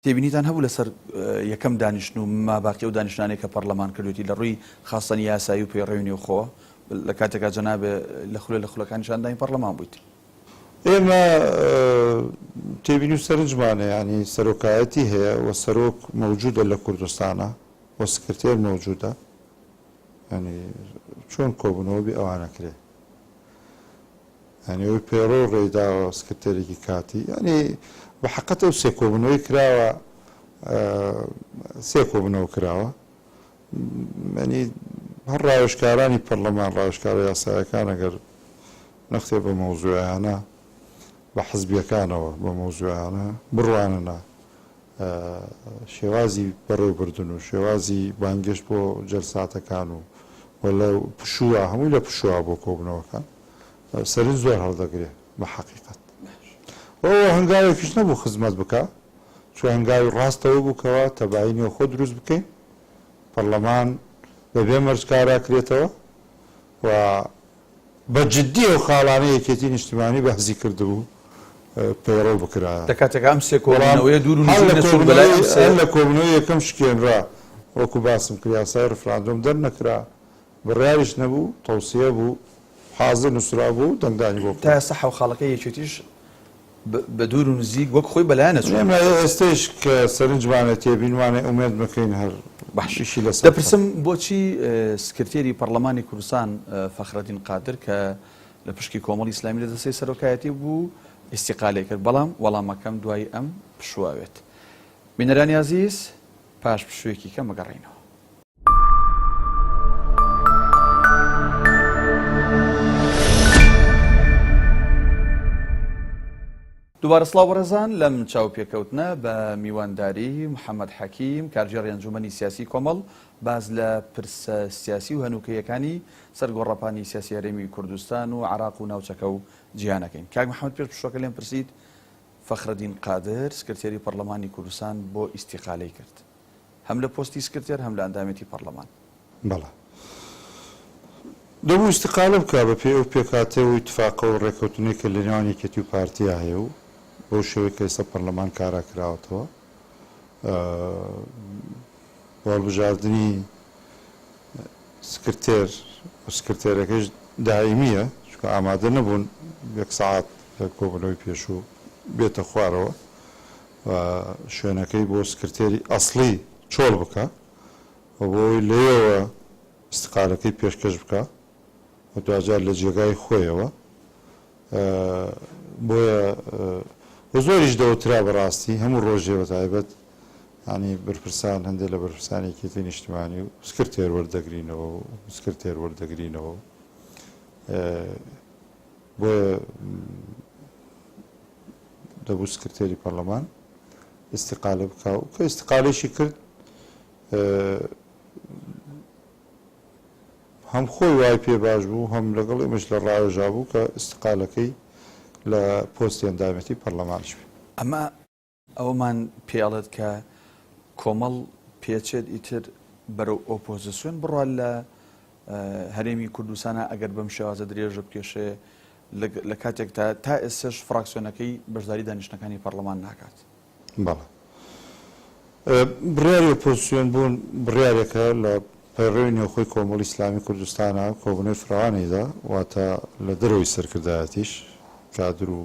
تێبینیتان هەبوو لەسەر یەکەم دانیشتن و ماباقی ئەو دانیشتنانەی کە پەڕلەمان کردوێتی لە ڕووی خاستەنی یاسایی و پەیڕەوی نێوخۆوە لە کاتێکا جەنابێ لە خولێ لە خولەکانیش ئەندامی پەڕلەمان بوویت؟ ئێمە تێبینی و سەرنجمان هەیە، یانی سەرۆکایەتی هەیە و سەرۆک مەوجودە لە کوردستانا و سکرتێر مەوجودە، یانی چۆن کۆبوونەوە بێ ئەوان ئەکرێ؟ یانی ئەوەی پەیڕەو ڕێی داوە سکرتێرێکی کاتی، یانی بە حەقەت ئەو سێ کۆبوونەوەی کراوە، سێ کۆبوونەوە کراوە، یانی هەر ڕاوێژکارانی پەرلەمان، ڕاوێژکارە یاسایەکان ئەگەر نەختێ بە مەوزوعیانە بە حزبیەکانەوە بە مەوزوعیانە بڕواننە شێوازی بەڕێوبردن و شێوازی بانگێشت بۆ جەلساتەکان و و لە پشووە هەمووی لە پشووە بۆ کۆبوونەوەکان سەرنج زۆر هەڵدەگرێ بە حەقیقەت و ئەوە هەنگاوێکیش نەبوو خزمەت بکا چون هەنگاوی ڕاستەوە بوو کەوا تەبایی نێوخۆ دروست بکەین پەرلەمان بەبێ مەرج کارا کرێتەوە و بە جدی ئەو خاڵانەی یەکێتی نیشتیمانی باسی کردبوو پەیڕەو بکرایە. لە کاتێکا ئەم سێ کۆبوونەوەیە دوور و نزیک نەچوون بەلای ئەم سێ. هەر لە کۆبوونەوەی یەکەم شکێنرا، وەکو باسم کرد یاسای ڕیفراندۆم دەرنەکرا، بڕیاریش نەبوو، تەوسیە بوو، حازر نووسرابوو و دەنگدانی بۆ کرا. تا ئێستا حەو خاڵەکەی یەکێتیش بە دوور و نزیک وەک خۆی بەلایان نەچوون. ئێمە ئێستەیش کە سەرنجمانە تێبینمانە ئومێد مەکەین هەر باش ئیشی لەسەر بکەن. دەپرسم بۆچی سکرتێری پەڕلەمانی کوردستان فەخرەدین قادر کە لە پشکی کۆمەڵی ئیسلامی لە دەستەی سەرۆکایەتی بوو ئیستیقالەی کرد بەڵام وەڵامەکەم دوای ئەم پشووە وێت. بینەرانی ئازیز پاش پشوویەکی کەم ئەگەڕێینەوە. دووبارە سڵاو بەڕێزان لەم چاوپێکەوتنە بە میوانداری محەممەد حەکیم کارگێڕی ئەنجومەنی سیاسی کۆمەڵ باس لە پرسە سیاسی و هەنووکەیەکانی سەر گۆڕەپانی سیاسی هەرێمی کوردستان و عراق و ناوچەکە و جیهانەکەین کاک محەممەد پێش پشوەکە لێم پرسیت فەخرەدین قادر سکرتێری پەرلەمانی کوردستان بۆ ئیستیقالەی کرد هەم لە پۆستی سکرتێر هەم لە ئەندامێتی پەڕلەمان. بەڵێ. دەبوو ئیستیقالە بکا بە پێی ئەو پێکهاتە و ئیتفاقە و ڕێکەوتنەی کە لە نێوان یەکێتی و پارتیا هەیە و بەو شێوەی کە ئێستا پەرلەمان کارا کراوەتەوە بۆ هەڵبژاردنی سکرتێر و سکرتێرەکەیش دائیمییە چونکە ئامادە نەبوون یەک سەعات لە کۆبوونەوەی پێشوو بێتە خوارەوە و شوێنەکەی بۆ سکرتێری ئەسڵی چۆڵ بکا و بۆ ئەوەی لەوێوە ئیستقالەکەی پێشکەش بکا و دواجار لە جێگای خۆیەوە بۆیە و زۆریش دەوترا بەڕاستی هەموو ڕۆژێ بەتایبەت یانی بەرپرسان هەندێک لە بەرپرسانی یەکێتی نیشتمانی و سکرتێر وەردەگرینەوە و سکرتێر وەردەگرینەوە بۆیە دەبوو سکرتێری پەرلەمان ئیستیقالە بکا و کە ئیستیقالەیشی کرد هەم خۆی وای پێ باش بوو هەم لەگەڵ ئێمەش لە ڕاوێژا بوو کە ئیستیقالەکەی لە پۆستی ئەندامێتی پەرلەمانیش بێ. ئەمە ئەوەمان پێ ئەڵێت کە کۆمەڵ پێچێت ئیتر. بەرەو ئۆپۆزسیۆن بڕوا لە هەرێمی کوردستانە ئەگەر بەم شێوازە درێژە بکێشێ لە کاتێکدا تا ئێستەش فراکسیۆنەکەی بەشداری دانیشتنەکانی پەرلەمان ناکات؟ بەڵێ. بڕیاری ئۆپۆزسیۆن بوون بڕیارێکە لە پەیڕەوی نێوخۆی کۆمەڵی ئیسلامی کوردستانە کۆبوونەوەی فراوانی دا، واتە لە دەرەوەی سەرکردایەتیش کادر و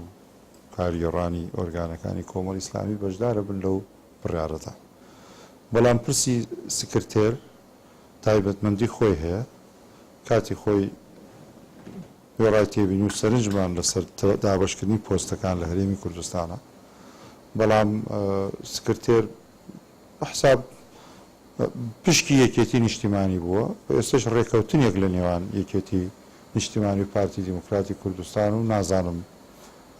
کارگێڕانی ئۆرگانەکانی کۆمەڵی ئیسلامی بەشدارەبن لەو بڕیارەدا. بەڵام پرسی سکرتێر تایبەتمەندی خۆی هەیە، کاتی خۆی وێڕای تێبینی و سەرنجمان لەسەر دابەشکردنی پۆستەکان لە هەرێمی کوردستانە، بەڵام سکرتێر بە حساب پشکی یەکێتی نیشتیمانی بووە و ئێستەش ڕێکەوتنێک لە نێوان یەکێتی نیشتیمانی و پارتی دیموکراتی کوردستان و نازانم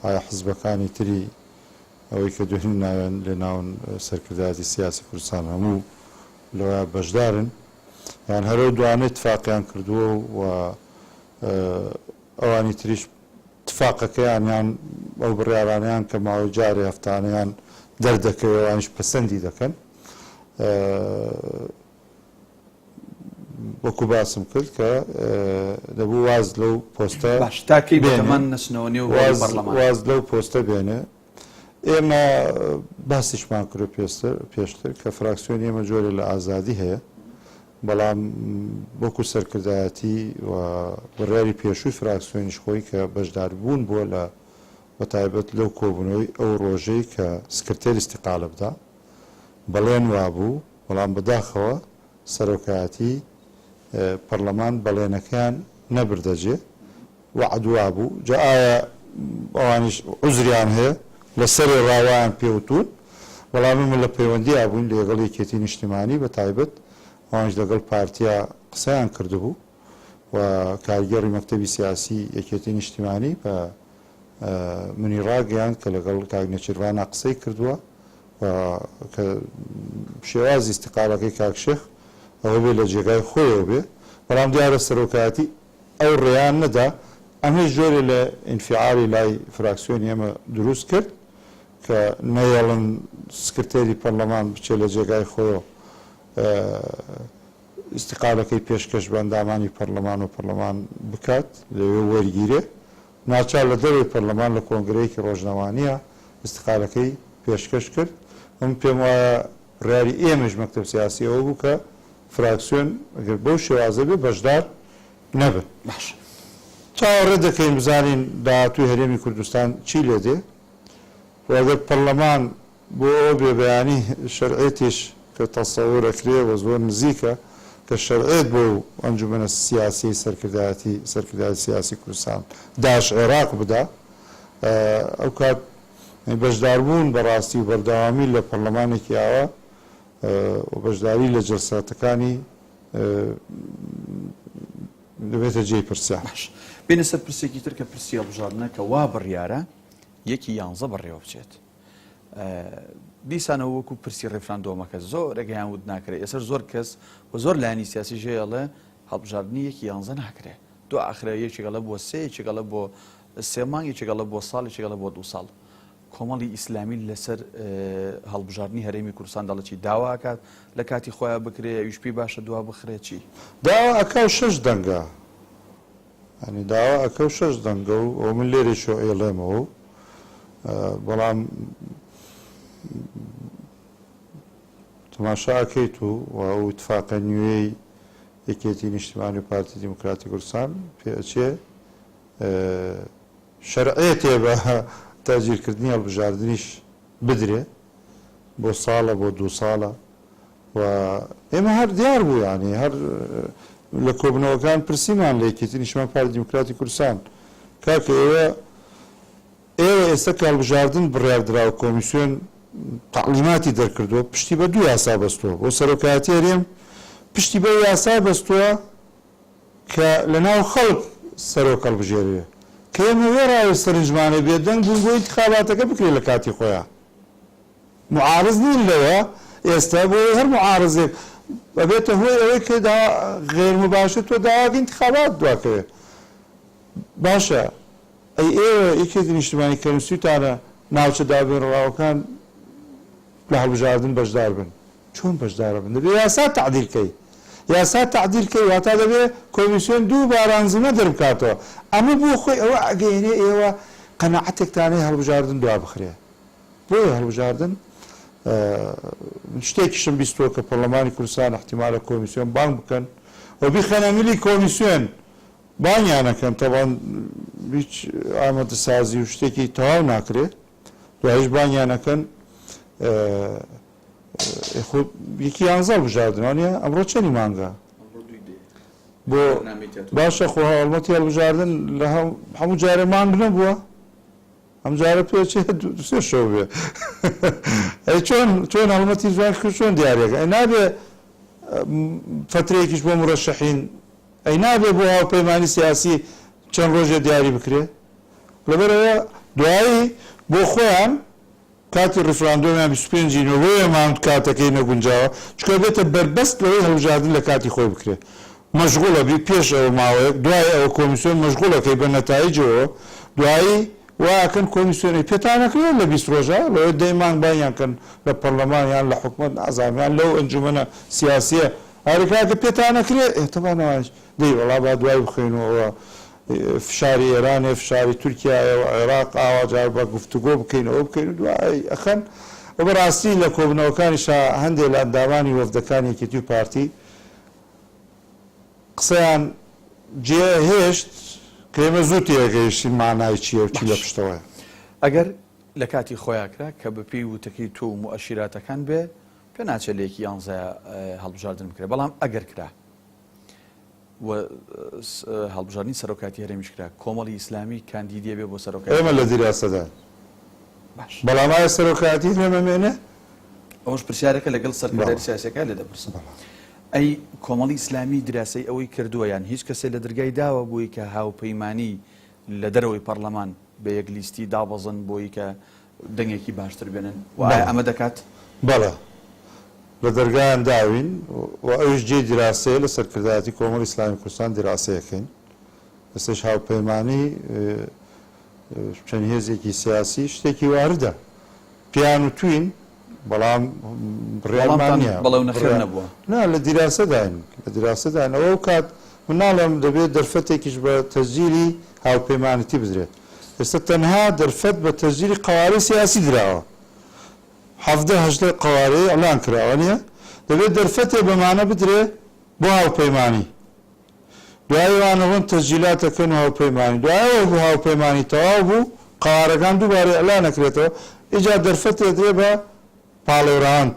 ئایا حزبەکانی تری ئەوەی کە دوێنێ ناویان لێناون سەرکردایەتی سیاسی کوردستان هەموو لەوەیا بەشدارن یان هەر ئەو دوانە تفاقیان کردووە و ئەوانی تریش تفاقەکەیان یان ئەو بڕیارانەیان کە ماوەی جارێ هەفتانەیان دەردەکەوێ ئەوانیش پەسەندی دەکەن. وەکو باسم کرد کە دەبوو واز لەو پۆستە باش تا کەی بێنێ نەچنەوە نێو هۆڵی پەرلەمان؟ واز لەو پۆستە بێنێ. ئێمە باسیشمان کرد پێشتر کە فراکسیۆنی ئێمە جۆرێ لە ئازادی هەیە، بەڵام وەکو سەرکردایەتی و بڕیاری پێشووی فراکسیۆنیش خۆی کە بەشداربوون بووە لە بەتایبەت لەو کۆبوونەوەی ئەو ڕۆژەی کە سکرتێر ئیستیقالە بدا بەڵێن وابوو، بەڵام بەداخەوە سەرۆکایەتی پەرلەمان بەڵێنەکەیان نەبردە جێ، وەعد وابوو، جا ئایا ئەوانیش عوزریان هەیە لە سەرێ ڕا وایان پێ وتوون، بەڵام ئێمە لە پەیوەندیا بووین لەگەڵ یەکێتی نیشتیمانی بە تایبەت ئەوانیش لەگەڵ پارتیا قسەیان کردبوو و کارگێڕی مەکتەبی سیاسی یەکێتی نیشتیمانی بە منی ڕاگەیاند کە لەگەڵ کاک نێچیرڤانا قسەی کردووە و کە شێوازی ئیستیقالەکەی کاک شێخ ئەوە بێ لە جێگای خۆیەوە بێ، بەڵام دیارە سەرۆکایەتی ئەو ڕێیان نەدا، ئەمەیش جۆرێ لە ئینفیعالی لای فراکسیۆنی ئێمە دروست کرد کە نەیەڵن سکرتێری پەرلەمان بچێ لە جێگای خۆیەوە ئیستیقالەکەی پێشکەش بە ئەندامانی پەرلەمان و پەرلەمان بکات لەوێ وەرگیرێ، ناچار لە دەرەوەی پەرلەمان لە کۆنگرەیەکی ڕۆژنەوانییە ئیستیقالەکەی پێشکەش کرد. من پێم وایە بڕیاری ئێمەیش مەکتەب سیاسی ئەوە بوو کە فراکسیۆن ئەگەر بەو شێوازە بێ بەشدار نەبن. باشە. چاوەڕێ دەکەین بزانین داهاتووی هەرێمی کوردستان چی لێ دێ و ئەگەر پەرلەمان بۆ ئەوە بێ بەیانی شەرعێتیش کە تەسەور ئەکرێ و زۆر نزیکە کە شەرعێت بۆ ئەنجومەنە سیاسیەی سەرکردایەتی سەرکردایەتی سیاسی کوردستان داش عێراق بدا ئەو کات بەشداربوون بە ڕاستی و بەردەوامی لە پەرلەمانێکی ئاوا و بەشداری لە جەلساتەکانی دەبێتە جێی پرسیار. باش بێینە سەر پرسێکی تر کە پرسی هەڵبژاردنە کە وا بڕیارە یەکی یانزە بەڕێوە بچێت. دیسانەوە وەکو پرسی ڕیفراندۆمەکە زۆرێک هەیان وت ناکرێ ئێسەر زۆر کەس و زۆر لایەنی سیاسی ژێ ئەڵێ هەڵبژاردنی یەکی یانزە ناکرێ دو ئاخرە یەکێک ئەڵێ بۆ سێ یەکێک ئەڵێ بۆ سێ مانگ یەکێک ئەڵێ بۆ ساڵ یەکێک ئەڵێ بۆ دوو ساڵ کۆمەڵی ئیسلامی لەسەر هەڵبژاردنی هەرێمی کوردستان دەڵێ چی داوا ئەکات لە کاتی خۆیان بکرێ ئەویش پێی باشە دوا بخرێ چی؟ داوا ئەکا و شەش دەنگە یانی داوا ئەکە و شەش دەنگە و ئەوە من لێرەیشەوە ئەیڵێمەوە و بەڵام تەماشا ئەکەیت و ئەو ئیتفاقە نوێی یەکێتی نیشتیمانی و پارتی دیموکراتی کوردستان پێ ئەچێ شەرعێتێ بە تەجیرکردنی هەڵبژاردنیش بدرێ بۆ ساڵە بۆ دوو ساڵە و ئێمە هەر دیار بوو یانی هەر لە کۆبنەوەکان پرسیمان لە یەکێتی نیشتمان پارتی دیموکراتی کوردستان کاکە ئێوە ئێوە ئێستا کە هەڵبژاردن بڕیار دراوە کۆمیسیۆن تەعلیماتی دەرکردووە پشتی بە دوو یاسا بەستووە بۆ سەرۆکایەتی هەرێم پشتی بەو یاسا بەستووە کە لە ناو خەڵک سەرۆک هەڵبژێرێ کە ئێمە وێڕاوێ سەرنجمانە بێدەنگ بووین بۆ ئینتخاباتەکە بکرێ لە کاتی خۆیا. معارز نین لەوە ئێستا بۆیە هەر معارزێک ئەبێتە هۆی ئەوەی کە دا غیر مباشر تۆ داواکە ئینتخابات دواکەوێ باشە ئەی ئێوە یەکێتی نیشتمانی کە نووسیوتانە ناوچە یاسا تەعدیل کەی واتا دەبێ کۆمیسیۆن دووبارە ئەنزیمە دەربکاتەوە. ئەمە بۆ خۆی ئەوە ئەگەیەنێ ئێوە قەناعەتێکتان هەیە هەڵبژاردن دوابخرێ. بۆیە هەڵبژاردن من شتێکیشم بیستووە کە پەرلەمانی کوردستان ئیحتیمالە کۆمیسیۆن بانگ بکەن و بیخەنە ملی کۆمیسیۆن بانگیان ئەکەن تەبعەن هیچ ئامادەسازی و شتێکی تەواو ناکرێ دوایش بانگیان ئەکەن خۆ یەکی یانزە هەڵبژاردن وانیە ئەمڕۆ چەنی مانگە بۆ باشە خۆ هەڵمەتی هەڵبژاردن لە هەموو جارێ مانگ نەبووە ئەم جارە پێچێ دوسێ شەو بێ ئەی چۆن چۆن هەڵمەتی جوان کرد چۆن دیارێک ئەی نابێ فترەیەکیش بۆ مرەشەحین ئەی نابێ بۆ هاوپەیمانی سیاسی چەند ڕۆژێ دیاری بکرێ لەبەرئەوە دوایی بۆ خۆیان کاتی ڕیفراندۆمیان 25 ی نۆ بۆیە مانگ کاتەکەی نەگونجاوە چونکە بێتە بەربەست لەوەی هەڵبژاردن لە کاتی خۆی بکرێ مەشغوڵە بی پێش ئەوە ماوەیەک دوای ئەوە کۆمیسیۆن مەشغوڵەکەی بە نەتایجەوە دوایی وا ئەکەن کۆمیسیۆن ئەی پێتان ئەکرێ لە 20 ڕۆژا لەوەی دەی مانگ بانگیان کەن لە پەڕلەمان یان لە حکومەت نازانم یان لەو ئەنجومەنە سیاسیە ئەرێ کاکە پێتان ئەکرێ ئێ تەبعەن ئەوانیش دەی وەڵا با دوای بخەین و ئەوە فشاری ئێرانێ فشاری تورکیایە و عێراق ئاوا جار بە گفتوگۆ بکەین ئەوە بکەین و دوای ئەخەن و بەڕاستی لە کۆبوونەوەکانیشا هەندێ لە ئەندامانی وەفدەکانی یەکێتی و پارتی قسەیان جێ هێشت کە ئێمە زوو تێگەیشتین مانای چییە و چی لە باش پشتەوەیە. ئەگەر لە کاتی خۆیا کرا کە بە پێی وتەکەی تۆ و موئەشیراتەکان بێ پێ ناچێ لە یەکی یانزەیا هەڵبژاردن بکرێ بەڵام ئەگەر کرا و هەڵبژاردنی سەرۆکایەتی هەرێمیش کرا کۆمەڵی ئیسلامی کاندیدیە بێ بۆ سەرۆکایەتی ئێمە لە دیراسەداین باش بەڵام ئایا سەرۆکایەتی هەرێم ئەمێنێ؟ ئەوەش پرسیارێکە لەگەڵ سەرکردایەتی بەڵێ سیاسیەکان لێ دەپرسم بەڵێ. ئەی کۆمەڵی ئیسلامی دراسەی ئەوەی کردووە یان هیچ کەسێ لە درگای داوە بۆی کە هاوپەیمانی لە دەرەوەی پەڕلەمان بە یەک لیستی دابەزن بۆی کە دەنگێکی باشتر بێنن و ئایا بەڵێ ئەمە دەکات؟ بەڵێ لە دەرگایان داوین و ئەویش جێی دیراسەیە لە سەرکردایەتی کۆمەڵی ئیسلامی کوردستان دیراسەی ئەکەین ئێستەش هاوپەیمانی چەند هێزێکی سیاسی شتێکی واردە پێیان وتوین بەڵام بڕیارمان وەڵامتان نییە بەڵێ و نەخێر بڕیار نەبووە؟ نا لە دیراسەداین لە دیراسەداین ئەوە ئەو کات من ناڵێم دەبێت دەرفەتێکیش بە تەسجیلی هاوپەیمانێتی بدرێت ئێستا تەنها دەرفەت بە تەسجیلی قەوارەی سیاسی دراوە 17 18 قەوارەی ئیعلان کراوە نییە دەبێت دەرفەتێ بەمانە بدرێ بۆ هاوپەیمانی دوای ئەوان ئەڕۆن تەسجیلات ئەکەن و هاوپەیمانی دوای ئەوە بوو هاوپەیمانی تەواو بوو قەوارەکان دووبارە ئیعلان ئەکرێتەوە ئیجا دەرفەت ئەدرێ بە پاڵێوراوان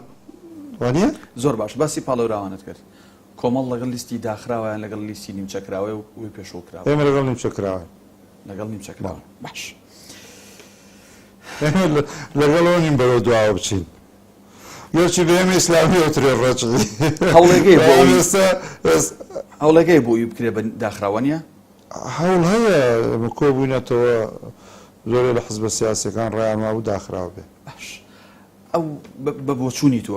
وانیە؟ زۆر باش باسی پاڵێوراوانت کرد کۆمەڵ لەگەڵ لیستی داخراوە یان لەگەڵ لیستی نیمچە کراوەیە و وی پێشوو کراوە؟ ئێمە لەگەڵ نیمچە کراوەین. لەگەڵ نیمچە کراوە باش. ئێمە لەگەڵ ئەوە نین بەرەو دواوە بچین. گەرچی بە ئێمە ئیسلامی ئەوترێ ڕەجعی. هەوڵێگەی بۆ بەڵام ئەوی ئێستا ئێس. هەوڵێگەی بۆ ئەوی بکرێ بە داخراوە نیە؟ هەوڵ هەیە ئێمە کۆبووینەتەوە زۆرێ لە حزبە سیاسیەکان ڕایان وابوو داخراو بێ. باش ئەو بە بۆچوونی تۆ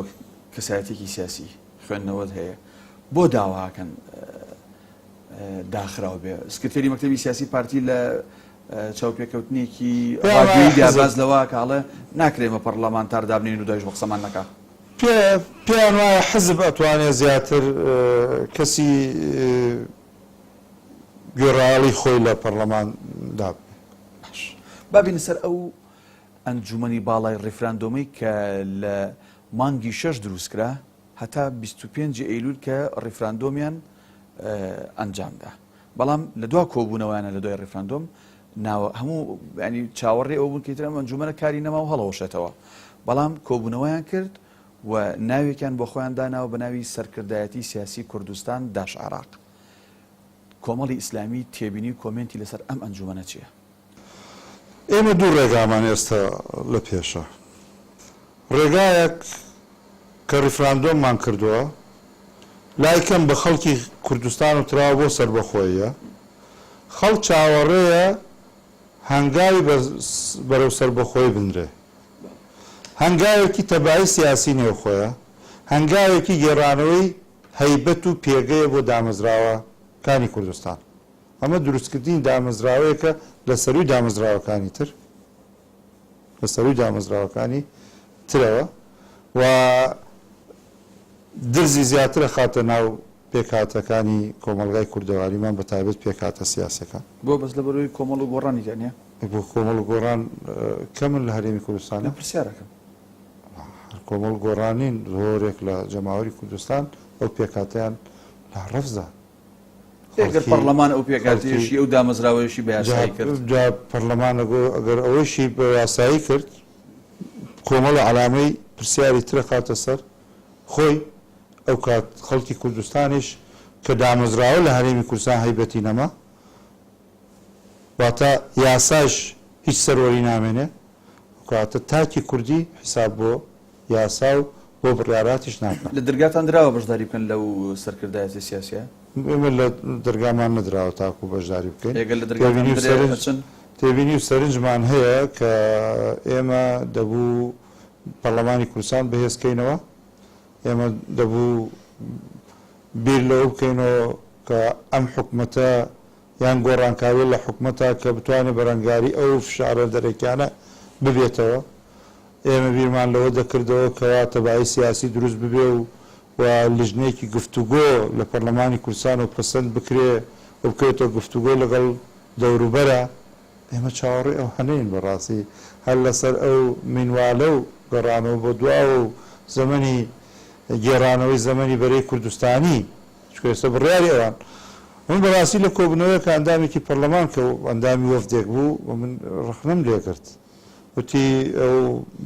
کەسایەتیەکی سیاسی خوێندنەوەت هەیە بۆ داواکەن داخراو بێ؟ سکرتێری مەکتەبی سیاسی پارتی لە چاوپێکەوتنێکی ڕادیۆییدا باس لەوە ئەکا ئەڵێ ناکرێ ئێمە پەڕڵەمانتار دابنێین و دوایش بە قسەمان نەکا. پێیان وایە حزب ئەتوانێ زیاتر کەسی گوێڕایەڵی خۆی لە پەڕڵەمان دابنێ. باش با بێینە سەر ئەو ئەنجومەنی باڵای ڕیفراندۆمەی کە لە مانگی شەش دروست کرا هەتا 25 ئەیلول کە ڕیفراندۆمیان ئەنجامدا. بەڵام لە دوا کۆبوونەوەیانە لە دوای ڕیفراندۆم ناوە هەموو ینی چاوەڕێ ئەوە بوون کە ئیتر ئەم ئەنجومەنە کاری نەما و هەڵەوەشێتەوە بەڵام کۆبوونەوەیان کرد و ناوێکیان بۆ خۆیان داناوە بە ناوی سەرکردایەتی سیاسی کوردستان داش عێراق کۆمەڵی ئیسلامی تێبینی و کۆمێنتی لەسەر ئەم ئەنجومەنە چییە؟ ئێمە دوو ڕێگامان ئێستا لە پێشە. ڕێگایەک کە ڕیفراندۆممان کردووە، لای کەم بە خەڵکی کوردستان وتراوە بۆ سەربەخۆییە، خەڵک چاوەڕێیە هەنگاوی بەرەو سەربەخۆیی بنرێ. هەنگاوێکی تەبایی سیاسی نێوخۆیە، هەنگاوێکی گێڕانەوەی هەیبەت و پێگەیە بۆ دامەزراوەکانی کوردستان. ئەمە دروستکردنی دامەزراوەیەکە لە سەرووی دامەزراوەکانی تر، لە سەرووی دامەزراوەکانی ترەوە و درزی زیاتر ئەخاتە ناو. پێکهاتەکانی کۆمەڵگای کوردەواریمان بە تایبەت پێکهاتە سیاسیەکان. بۆ بەس لەبەرئەوەی کۆمەڵ و گۆڕانی تیا نیە؟ بۆ کۆمەڵ و گۆڕان کەمن لە هەرێمی کوردستانا؟ من پرسیارەکەم. هەر کۆمەڵ و گۆڕان نین، زۆرێک لە جەماوەری کوردستان ئەو پێکهاتەیان لا ڕەفزە. ئەگەر پەڕلەمان ئەو پێکهاتەیەشی ئەو دامەزراوەیەشی بە یاسایی کرد. جا پەڕلەمان ئەگەر ئەوەیشی بە یاسایی کرد کۆمەڵی عەلامەی پرسیاری تر ئەخاتە سەر خۆی، ئەوکات خەڵکی کوردستانیش کە دامەزراوە لە هەرێمی کوردستان هەیبەتی نەما، واتە یاساش هیچ سەروەری نامێنێ، ئەوکاتە تاکی کوردی حیساب بۆ یاسا و بۆ بڕیاراتیش ناکا. لە دەرگاتان دراوە بەشداری بکەن لەو سەرکردایەتیە سیاسیە؟ ئێمە لە دەرگامان نەدراوە تاکو بەشداری بکەین. ئەگەر لە دەرگاتان بدرێ ئەچن؟ تێبینی و سەرنجمان هەیە کە ئێمە دەبوو پەرلەمانی کوردستان بەهێز کەینەوە، ئێمە دەبوو بیر لەوە بکەینەوە کە ئەم حکومەتە یان گۆڕانکاریە لە حکومەتە کە بتوانێت بەرەنگاری ئەو فشارە دەرەکیانە ببێتەوە. ئێمە بیرمان لەوە دەکردەوە کەوا تەبایی سیاسی دروست ببێ و و لیژنەیەکی گفتوگۆ لە پەرلەمانی کوردستانەوە پەسەند بکرێ و بکەوێتە گفتوگۆ لەگەڵ دەوروبەرا. ئێمە چاوەڕێی ئەوانەین بەڕاستی هەر لەسەر ئەو مینوالە و گەڕانەوە بۆ دواوە و زەمەنی گێڕانەوەی زەمەنی بەرەی کوردستانی چونکە ئێستا بڕیاری ئەوان من بەڕاستی لە کۆبوونەوەیەکا ئەندامێکی پەرلەمان کە ئەندامی وەفدێک بوو و من ڕەخنەم لێگرت وتی ئەو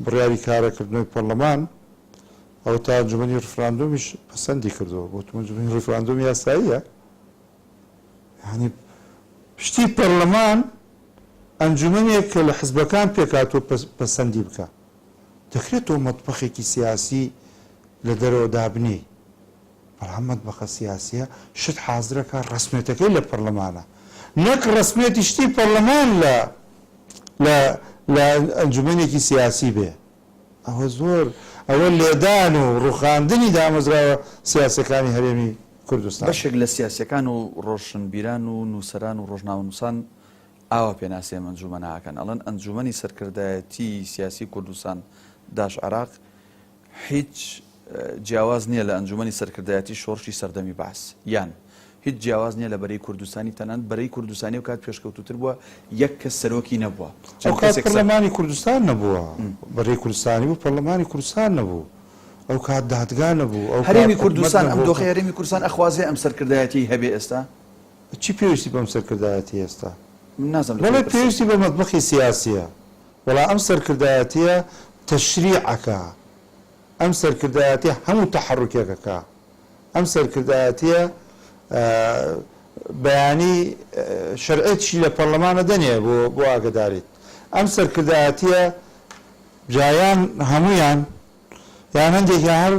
بڕیاری کارەکردنەوەی پەرلەمان ئەو تا ئەنجومەنی ڕیفراندۆمیش پەسەندی کردووە گوتم ئەنجومەنی ڕیفراندۆم یاساییە یانی شتی پەرلەمان ئەنجومەنێک کە لە حزبەکان پێکهاتووە پەسەندی بکا. دەکرێت تۆ مەتبەخێکی سیاسی لە دەرەوە دابنێی، بەڵام مەتبەخە سیاسیە شت حازرەکا ڕەسمیەتەکەی لە پەرلەمانە نەک ڕەسمیەتی شتی پەرلەمان لە لە لە ئەنجومەنێکی سیاسی بێ. ئەوە زۆر ئەوە لێدان و ڕوخاندنی دامەزراوە سیاسیەکانی هەرێمی کوردستانە. بەشێک لە سیاسیەکان و ڕۆشنبیران و نووسەران و ڕۆژنامەنووسان ئاوا پێناسەی ئەم ئەنجوومەنە ئەکەن ئەڵێن ئەنجوومەنی سەرکردایەتی سیاسی کوردستان داش عێراق هیچ جیاواز نییە لە ئەنجوومەنی سەرکردایەتی شۆڕشی سەردەمی بەعس یان هیچ جیاواز نییە لە بەرەی کوردستانی تەنانەت بەرەی کوردستانی ئەو کات پێشکەوتووتر بووە یەک کەس سەرۆکی نەبووە چەند ئەو کات کەسێک سەر پەرلەمانی کوردستان نەبووە بەرەی کوردستانی بوو پەرلەمانی کوردستان نەبوو ئەو کات دادگا نەبوو ئەو کات هەرێمی حکومەت کوردستان ئەم نەبوو دۆخەی هەرێمی کوردستان ئەخوازێ ئەم سەرکردایەتیەی هەبێ ئێستا؟ چی پێویستی بەم سەرکردایەتیە ئێستا؟ من نازانم لە تۆ بەڵێ بپرسم. پێویستی بە مەتبەخی سیاسیە بەڵام ئەم سەرکردایەتیە تەشریع ئەکا ئەم سەرکردایەتیە هەموو تەحەڕوکێک ئەکا ئەم سەرکردایەتیە بەیانی شەرعیەتیشی لە پەڕلەمان ئەدەنێ بۆ بۆ ئاگەداریت ئەم سەرکردایەتیە جا یان هەموویان یان هەندێکیان هەر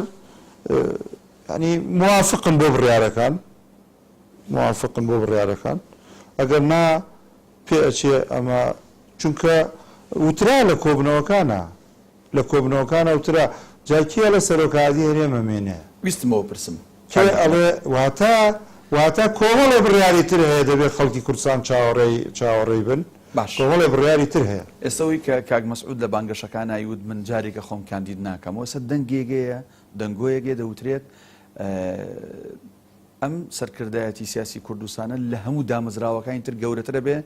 یانی موافقن بۆ بڕیارەکان موافقن بۆ بڕیارەکان ئەگەر نا پێ ئەچێ ئەمە چونکە وترا لە کۆبنەوەکانا لە کۆبنەوەکانا وترا جا کێ ئەڵێ سەرۆکایەتی هەرێم ئەمێنێ؟ ویستم ئەوە پرسم کێ کاک محمد. ئەڵێ واتە واتە کۆمەڵێ بڕیاری تر هەیە دەبێ خەڵکی کوردستان چاوەڕێی چاوەڕێی بن باش. کۆمەڵێ بڕیاری تر هەیە. ئێستا ئەوەی کە کاک مەسعود لە بانگەشەکانا ئەیوت من جارێکە خۆم کاندید ناکەمەوە ئێستا دەنگێگەیە دەنگۆیەگێ دەوترێت ئەم سەرکردایەتی سیاسی کوردستانە لە هەموو دامەزراوەکانی تر گەورەترە بێ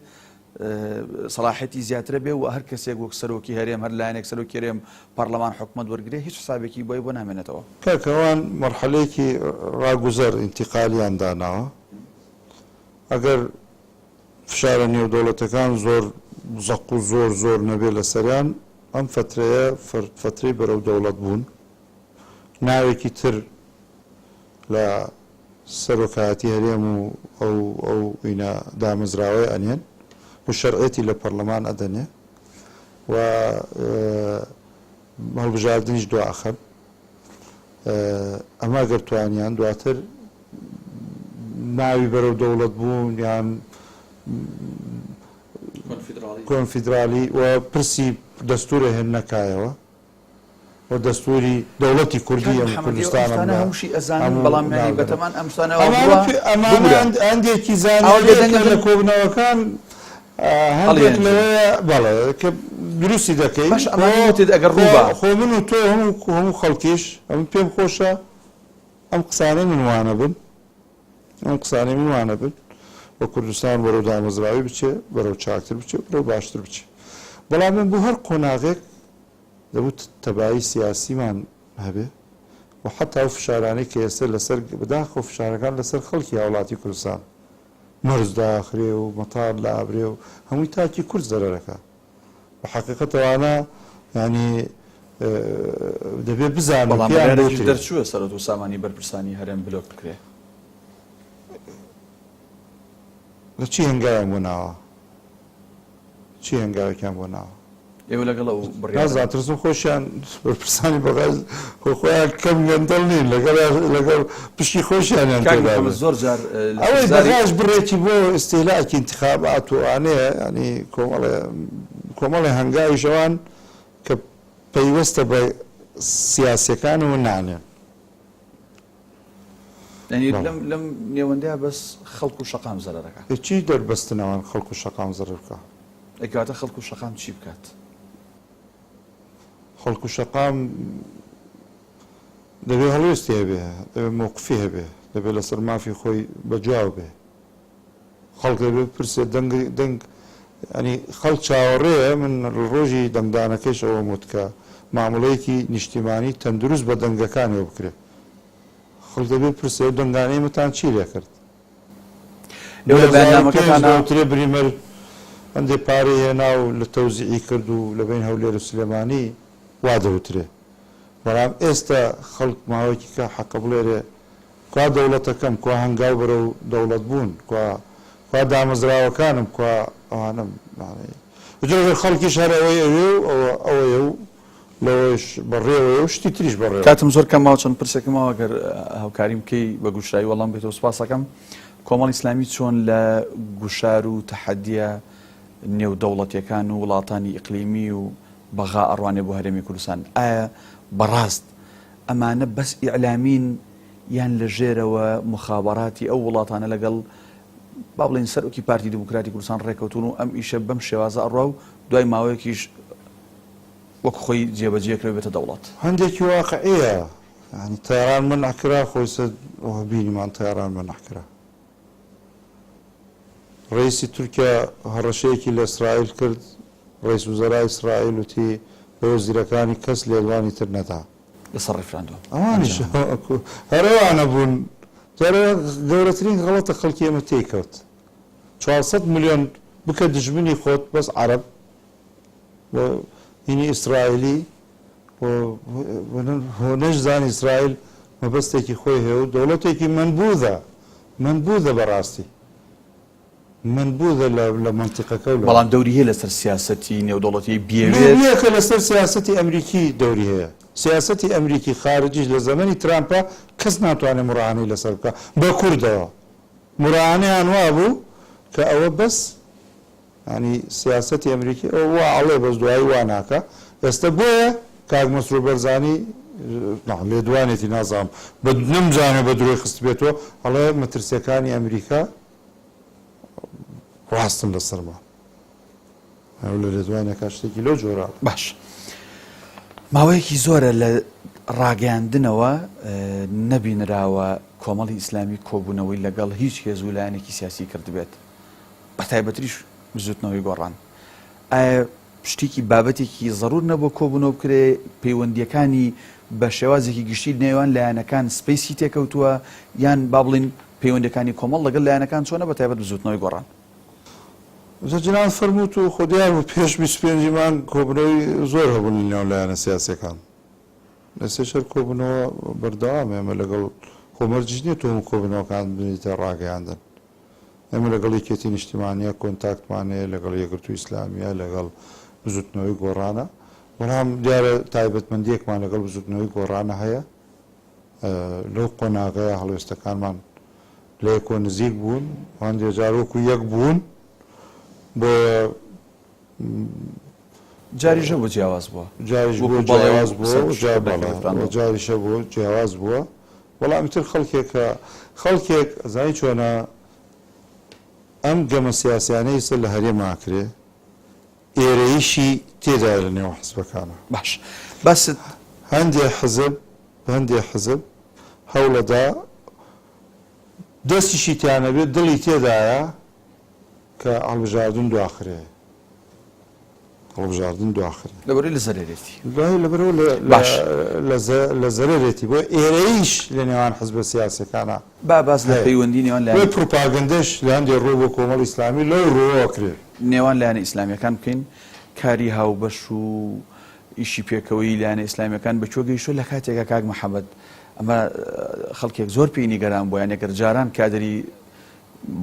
سەڵاحەتی زیاترە بێ و هەر کەسێک وەک سەرۆکی هەرێم هەر لایەنێک سەرۆکی هەرێم پەرلەمان حکومەت وەرگێ هیچ حسابێکی بۆی بۆ نامێنێتەوە. کاک ئەوان مەرحەلەیەکی ڕاگوزەر ئینتیقالیان داناوە ئەگەر فشارە نێودەوڵەتەکان زۆر زەق و زۆر زۆر نەبێ لەسەریان ئەم فەترەیە فەترەی بەرەو دەوڵەت بوون ناوێکی تر لە سەرۆکایەتی هەرێم و ئەو ئەو ئینە دامەزراوەیە ئەنێن و شەرعیەتی لە پەرلەمان ئەدەنێ و هەڵبژاردنیش دوا ئەخەن ئەمە گەر توانیان دواتر ناوی بەرەو دەوڵەت بوون یان کۆنفیدرالی و پرسی دەستورە هێننە کایەوە. و دەستوری دەوڵەتی کوردی کاک ئەم محمد ئێوە ئەم کوردستانەم شتانە لە هەمووشی ئەزانن هەموو بەڵام یانی ناودەبەم. بەتەمان ئەم شتانە ئەوە ئەمانە بڕوا پێ ببورە ئەمانە هەندێکی ئەوە زانیارییە بێدەنگە کە لە بن کۆبوونەوەکان هەندێک هەڵیێنجن. لەوەیە بەڵێ کە دروستی دەکەین باشە خۆ ئەمانەی وتت ئەگەر خۆ ڕووبا. خۆ من و تۆ هەموو هەموو خەڵکیش ئەمن پێم خۆشە ئەم قسانەی من وانەبن. ئەم قسانەی من وانە بن و کوردستان بەرەو دامەزراوی بچێ، بەرەو چاکتر بچێ، بەرەو باشتر بچێ. بەڵام من بۆ هەر قۆناغێک دەبوو تەبایی سیاسیمان هەبێ و حەتا ئەو فشارانەی کە ئێستا لەسەر بەداخەوە فشارەکان لەسەر خەڵکی هاوڵاتی کوردستان مەرج داخرێ و مەتار لابرێ و هەمووی تاکی کورد زەرەرەکا. بە حەقیقەت ئەوانە یانی دەبێ بزانن بەڵام پێیان بڕیارێکیش بوترێ. دەرچووە سەرۆت و سامانی بەرپرسانی هەرێم بلۆک بکرێ. لە چی هەنگاویان بۆ ناوە؟ چی هەنگاوێکیان بۆ ناوە؟ ئێوە لەگەڵ ئەو بڕیارەن؟ نازانم ترسم خۆشیان بەرپرسانی بەغاش خۆ خۆیان کەم گەندەڵ نین لەگەڵ لەگەڵ پشکی خۆشیانیان کاک تێدا محەمەد بێ. زۆر جار لە ئەوەی سەرزاری. بەغاش بڕێکی بۆ ئیستیهلاکی ئینتخابات و ئەوانەیە یانی کۆمەڵێ کۆمەڵێ هەنگاویش ئەوان کە پەیوەستە بە سیاسیەکانەوە نانێن. یانی بەڵێ. لەم لەم نێوەندەیا بەس خەڵک و شەقام زەرەرەکا. ئێ چی دەربەستن ئەوان خەڵک و شەقام زەرەر بکا؟ ئەی کەواتە خەڵک و شەقام چی بکات؟ خەڵک و شەقام دەبێ هەڵوێستی هەبێ، دەبێ مەوقفی هەبێ، دەبێ لەسەر مافی خۆی بە جواو بێ. خەڵک دەبێ بپرسێ دەنگ دەنگ یانی خەڵک چاوەڕێیە، من لە ڕۆژی دەنگدانەکەیش ئەوەم وت کە مامەڵەیەکی نیشتیمانی تەندروست بە دەنگەکانەوە بکرێ. خەڵک دەبێ بپرسێ ئەو دەنگانەی ئێمەتان چی لێ کرد؟ ئێوە لە 2005 بەیاننامەکەتانا. دەوترێ بریمەر هەندێ پارەی هێنا و لە تەوزیعی کرد و لە بەین هەولێر و سلێمانی وا دەوترێ. بەڵام ئێستا خەڵک ماوەیەکی کە حەقە بڵێرێ کوا دەوڵەتەکەم، کوا هەنگاو بەرەو دەوڵەت بوون، کوا کوا دامەزراوەکانم، کوا ئەوانەم. ئیتر ئەگەر خەڵکیش هەر ئەوەی ئەوێ و ئەوە ئەوەیە و لەوەیش بەڕێوەیە و شتی تریش بەڕێوەیە. کاتم زۆر کەم ماوە چەند پرسێکم ماوە گەر هاوکاریم بکەی بە گوشرایی وەڵام بێتەوە سوپاسەکەم. کۆمەڵی ئیسلامی چۆن لە گوشار و تەحەدیە نێودەوڵەتیەکان و وڵاتانی ئیقلیمی و بەغا ئەڕوانێ بۆ هەرێمی کوردستان؟ ئایا بەڕاست ئەمانە بەس ئیعلامین یان لە ژێرەوە موخابەراتی ئەو وڵاتانە لەگەڵ با بڵێین سەرۆکی پارتی دیموکراتی کوردستان ڕێکەوتوون و ئەم ئیشە بەم شێوازە ئەڕوا و دوای ماوەیەکیش وەک خۆی جێبەجێ کرا و بێتە دەوڵەت؟ هەندێکی واقعیە یانی تەیران مەنع کرا خۆی سەر بینیمان تەیران مەنع کرا ڕەئیسی تورکیا هەڕەشەیەکی لە ئیسرائیل کرد، ڕەئیس وزەرای ئیسرائیل وتی لە وەزیرەکانی کەس لێدوانی تر نەدا. لەسەر ڕیفراندۆم ئەوانیش ئەنجام. هەر ئەوانە بوون. جارێ گەورەترین غەڵەتە خەڵکی ئێمە تێی کەوت. 400 ملیۆن بکە دژمنی خۆت بەس عەرەب و هینی ئیسرائیلی و نەشزانی ئیسرائیل مەبەستێکی خۆی هەیە و دەوڵەتێکی مەنبوزە مەنبوزە بەڕاستی مەنبوزە لە لە مەنتیقەکە و لە بەڵام دەوری هەیە لەسەر سیاسەتی نێودەوڵەتی بیەوێت. دەوریەکە لەسەر سیاسەتی ئەمریکی دەوری هەیە سیاسەتی ئەمریکی خارجیش لە زەمەنی ترامپا کەس ناتوانێت مراهنەی لەسەر بکا بە کوردەوە مراهنەیان وابوو کە ئەوە بەس یانی سیاسەتی ئەمریکی ئەوە وا ئەڵێ بەس دوایی وا ناکا ئێستە بۆیە کاک مەسرور بەرزانی نا لێدوانێتی نازانم بە نەمزانێ بە درۆی خستبێتەوە ئەڵێ مەترسیەکانی ئەمریکا ڕاستن لەسەرمان ئەو لە لێدوانێکا شتێکی لەو جۆرە ئەڵێ. باش ماوەیەکی زۆرە لە ڕاگەیاندنەوە نەبینراوە کۆمەڵی ئیسلامی کۆبوونەوەی لەگەڵ هیچ هێز و لایەنێکی سیاسی کردبێت بەتایبەتریش بزوتنەوەی گۆڕان. ئایا شتێکی بابەتێکی زەرور نەبووە کۆبوونەوە بکرێ، پەیوەندییەکانی بە شێوازێکی گشتی نێوان لایەنەکان space ی تێکەوتووە یان با بڵێین پەیوەندییەکانی کۆمەڵ لەگەڵ لایەنەکان چۆنە بەتایبەت بزوتنەوەی گۆڕان؟ جا جەنابت فەرمووت و خۆ دیار بوو پێش 25 ی مانگ کۆبوونەوەی زۆر هەبوون لە نێوان لایەنە سیاسییەکان. ئێستەش هەر کۆبوونەوە بەردەوامە ئێمە لەگەڵ خۆ مەرجیش نییە تۆ هەموو کۆبوونەوەکانت بدەیتە ڕاگەیاندن. ئێمە لەگەڵ یەکێتی نیشتیمانییە کۆنتاکتمان هەیە، لەگەڵ یەکگرتووی ئیسلامییە، لەگەڵ بزووتنەوەی گۆڕانە، بەڵام دیارە تایبەتمەندییەکمان لەگەڵ بزووتنەوەی گۆڕانە هەیە، لەو قۆناغەیە هەڵوێستەکانمان لە یەکەوە نزیک بوون و هەندێک جار وەکو یەک بوون، بۆیە جاریش هەبوو جیاواز بووە. جاریش بووە جیاواز بووە و جا بەڵێ و جاریش هەبووە جیاواز بووە، بەڵام ئیتر خەڵکێکە خەڵکێک ئەزانی چۆنە ئەم گەمە سیاسیانەی ئیستا لە هەرێما ئەکرێ ئێرەییشی تێدایە لە نێوان حزبەکانا. باش باست. هەندێ حزب هەندێ حزب هەوڵەدا. دەستیشی تیا نەبێ دڵی تێدایە کە هەڵبژاردن دواخرێ. هەڵبژاردن دواخرێ. لەبەرئەوەی لە زەرەرێتی. بەڵێ لەبەرئەوە لە باش. لە لە زەرەرێتی بۆیە ئێرەیش لە نێوان حزبە سیاسیەکانا با باس لە هەیە. پەیوەندی نێوان بۆیە لایەنە. پروپاگەندەش لە هەندێ ڕوو بۆ کۆمەڵی ئیسلامی لەو ڕووەوە ئەکرێ. نێوان لایەنە ئیسلامیەکان بکەین، کاری هاوبەش و ئیشی پێکەوەیی لایەنە ئیسلامیەکان بە کوێ گەیشتووە لە کاتێکا کاک محەمەد ئەمە خەڵکێک زۆر پێی نیگەران بووە یانی گەر جاران کادری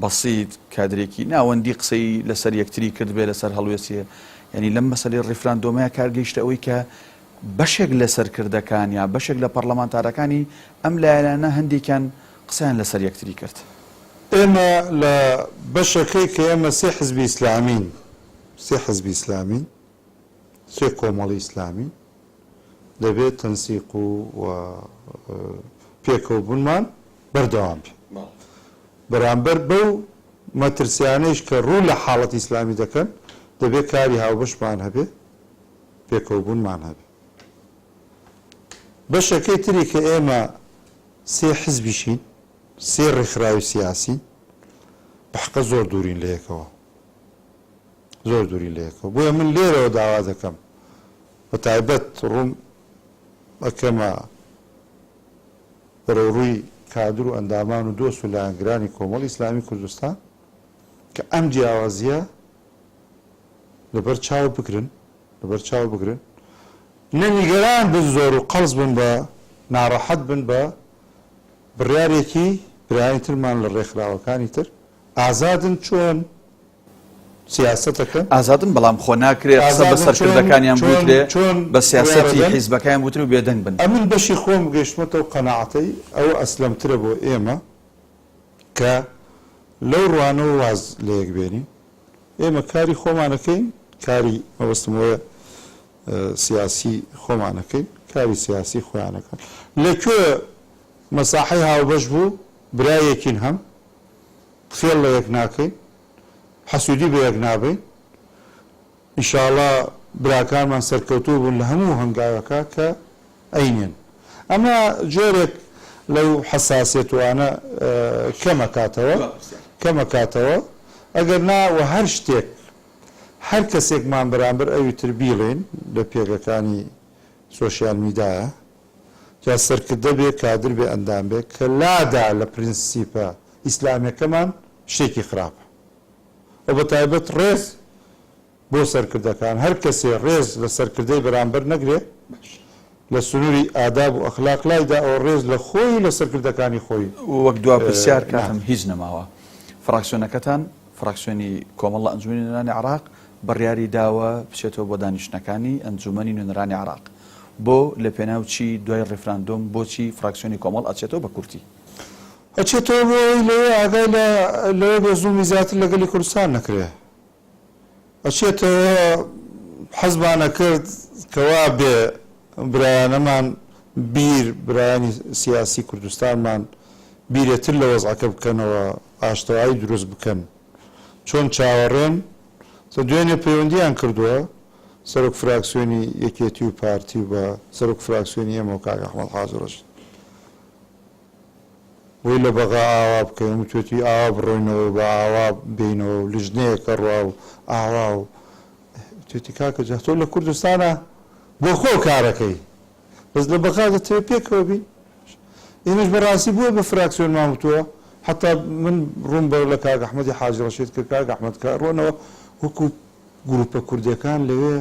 بەسیت کادرێکی ناوەندی قسەی لەسەر یەکتری کردبێ لەسەر هەڵوێستی یانی لەم مەسەلەی ڕیفراندۆمەیە کار گەیشتە ئەوەی کە بەشێک لە سەرکردەکان یا بەشێک لە پەڕلەمانتارەکانی ئەم لایەنانە هەندێکیان قسەیان لەسەر یەکتری کرد. ئێمە لە بەشەکەی کە ئێمە سێ حزبی ئیسلامین، سێ حزبی ئیسلامین، سێ کۆمەڵی ئیسلامین، دەبێت تەنسیق و و پێکەوە بوونمان بەردەوام بێ. بەرامبەر بەو مەترسیانەیش کە ڕوو لە حاڵەتی ئیسلامی دەکەن، دەبێ کاری هاوبەشمان هەبێ، پێکەوە بوونمان هەبێ. بەشەکەی تری کە ئێمە سێ حزبیشین، سێ ڕێکخراوی سیاسین، بە حەقە زۆر دوورین لە یەکەوە. زۆر دوورین لە یەکەوە. بۆیە من لێرەوە داوا دەکەم، بە تایبەت ڕووم ئەکەمە بەرەو ڕووی کادر و ئەندامان و دۆست و لایەنگرانی کۆمەڵی ئیسلامی کوردستان کە ئەم جیاوازییە لەبەر چاو بگرن، لەبەر چاو بگرن، نە نیگەران بن زۆر و قەڵس بن بە ناڕەحەت بن بە بڕیارێکی برایانی ترمان لە ڕێکخراوەکانی تر ئازادن چۆن سیاسەتەکەن. ئازادن بەڵام خۆ ناکرێ قسە بە ئازادن چۆن سەرکردەکانیان چۆن بوترێ چۆن بە بڕیارە سیاسەتی دەن. حیزبەکەیان بوترێ و بێدەنگ بن. ئەمن بەشی خۆم گەیشتمەتە ئەو قەناعەتەی ئەوە ئەسلەمترە بۆ ئێمە کە لەو ڕوانەوە واز لە یەک بێنین. ئێمە کاری خۆمان ئەکەین، کاری مەبەستم ئەوەیە سیاسی خۆمان ئەکەین، کاری سیاسی خۆیان ئەکەن. لە کوێ مەساحەی هاوبەش بوو برای یەکین هەم، فێڵ لە یەک ناکەین، حەسوودی بە یەک نابەین، ئیشاڵا براکانمان سەرکەوتوو بن لە هەموو هەنگاوێکا کە ئەینێن. ئەمە جۆرێک لەو حەساسیەت و ئانە کەم ئەکاتەوە، کەم ئەکاتەوە، ئەگەر نا وە هەر شتێک هەر کەسێکمان بەرامبەر ئەوی تر بیڵێین لە پێگەکانی سۆشیال میدایە، جا سەرکردە بێ، کادر بێ، ئەندام بێ، کە لادا لە پرنسیپە ئیسلامیەکەمان شتێکی خراپە و بە تایبەت ڕێز بۆ سەرکردەکان، هەر کەسێ ڕێز لە سەرکردەی بەرامبەر نەگرێ لە سنوری ئاداب و ئەخلاق لایدا ئەوە ڕێز لە خۆی و لە سەرکردەکانی خۆی وەک دوا پرسیار کاتم ناگرێ. هیچ نەماوە. فراکسیۆنەکەتان، فراکسیۆنی کۆمەڵ لە ئەنجومەنی نوێنەرانی عێراق بڕیاری داوە بچێتەوە بۆ دانیشتنەکانی ئەنجومەنی نوێنەرانی عێراق. بۆ؟ لە پێناو چی؟ دوای ڕیفراندۆم بۆچی فراکسیۆنی کۆمەڵ ئەچێتەوە بە کورتی؟ ئەچێتەوە بۆ ئەوەی لەوێ ئاگای لە لەوە بێ زوڵمی زیاتر لە گەلی کوردستان نەکرێ. ئەچێتەوە حەزمان ئەکرد کە وا بێ برایانەمان بیر برایانی سیاسی کوردستانمان بیرێ تر لە وەزعەکە بکەنەوە ئاشتەوایی دروست بکەن چۆن چاوەڕێن سە دوێنێ پەیوەندیان کردووە سەرۆک فراکسیۆنی یەکێتی و پارتی و بە سەرۆک فراکسیۆنی ئێمەوە کاک ئەحمەد حاجی ڕەشید وەی لە بەغا ئاوا بکەین وتوێتی ئاوا بڕۆینەوە و بە ئاوا بێینەوە و لیژنەیەک ئەڕوا و ئاوا و وتوێتی کاکە جا تۆ لە کوردستانا بۆ خۆ کارەکەی بەس لە بەغا دەتەوێ پێکەوە بین ئێمەش بەڕاستی بۆیە بە فراکسیۆنمان وتووە حتا من ڕووم بە لە کاک ئەحمەدی حاجی ڕەشید کرد کاک ئەحمەد کە ڕۆنەوە وەکو گروپە کوردیەکان لەوێ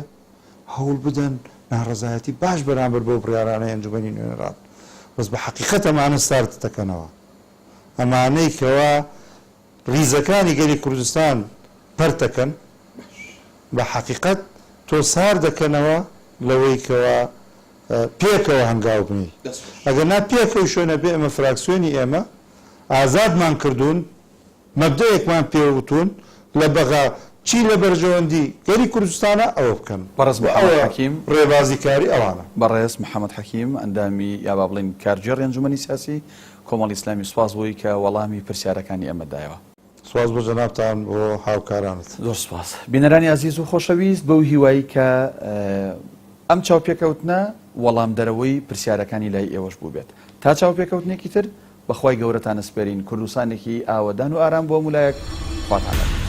هەوڵ بدەن ناڕەزایەتی باش بەرامبەر بەو بڕیارانەی ئەنجومەنی نوێنەران بەس بە حەقیقەت ئەمانە سارد دەکەنەوە ئەمانەی کەوا ڕیزەکانی گەلی کوردستان پەرت دەکەن بە حەقیقەت تۆ سارد دەکەنەوە لەوەی کەوا پێکەوە هەنگاو بنێی ئەگەر نا پێکەوە شوێنە بێ ئەمە فراکسیۆنی ئێمە ئازادمان کردوون مەبدەئێکمان پێ وتوون لە بەغا چی لە بەرژەوەندی گەلی کوردستانە ئەوە بکەن بەڕێز و محەمەد ئەوە حەکیم. ڕێبازی کاری ئەوانە. بەڕێز محەمەد حەکیم ئەندامی یا با بڵێین کارگێڕی ئەنجومەنی سیاسی کۆمەڵی ئیسلامی سوپاس بۆی کە وەڵامی پرسیارەکانی ئێمەت دایەوە. سوپاس بۆ جەنابتان بۆ هاوکارانت. زۆر سوپاس. بینەرانی ئازیز و خۆشەویست بەو هیوای کە ئەم چاوپێکەوتنە وەڵامدەرەوەی پرسیارەکانی لای ئێوەش بووبێت. تا چاوپێکەوتنێکی تر. بە خوای گەورەتان ئەسپێرین کوردستانێکی ئاوەدان و ئارام بۆ هەموو لایەک خواتان لەگەڵ.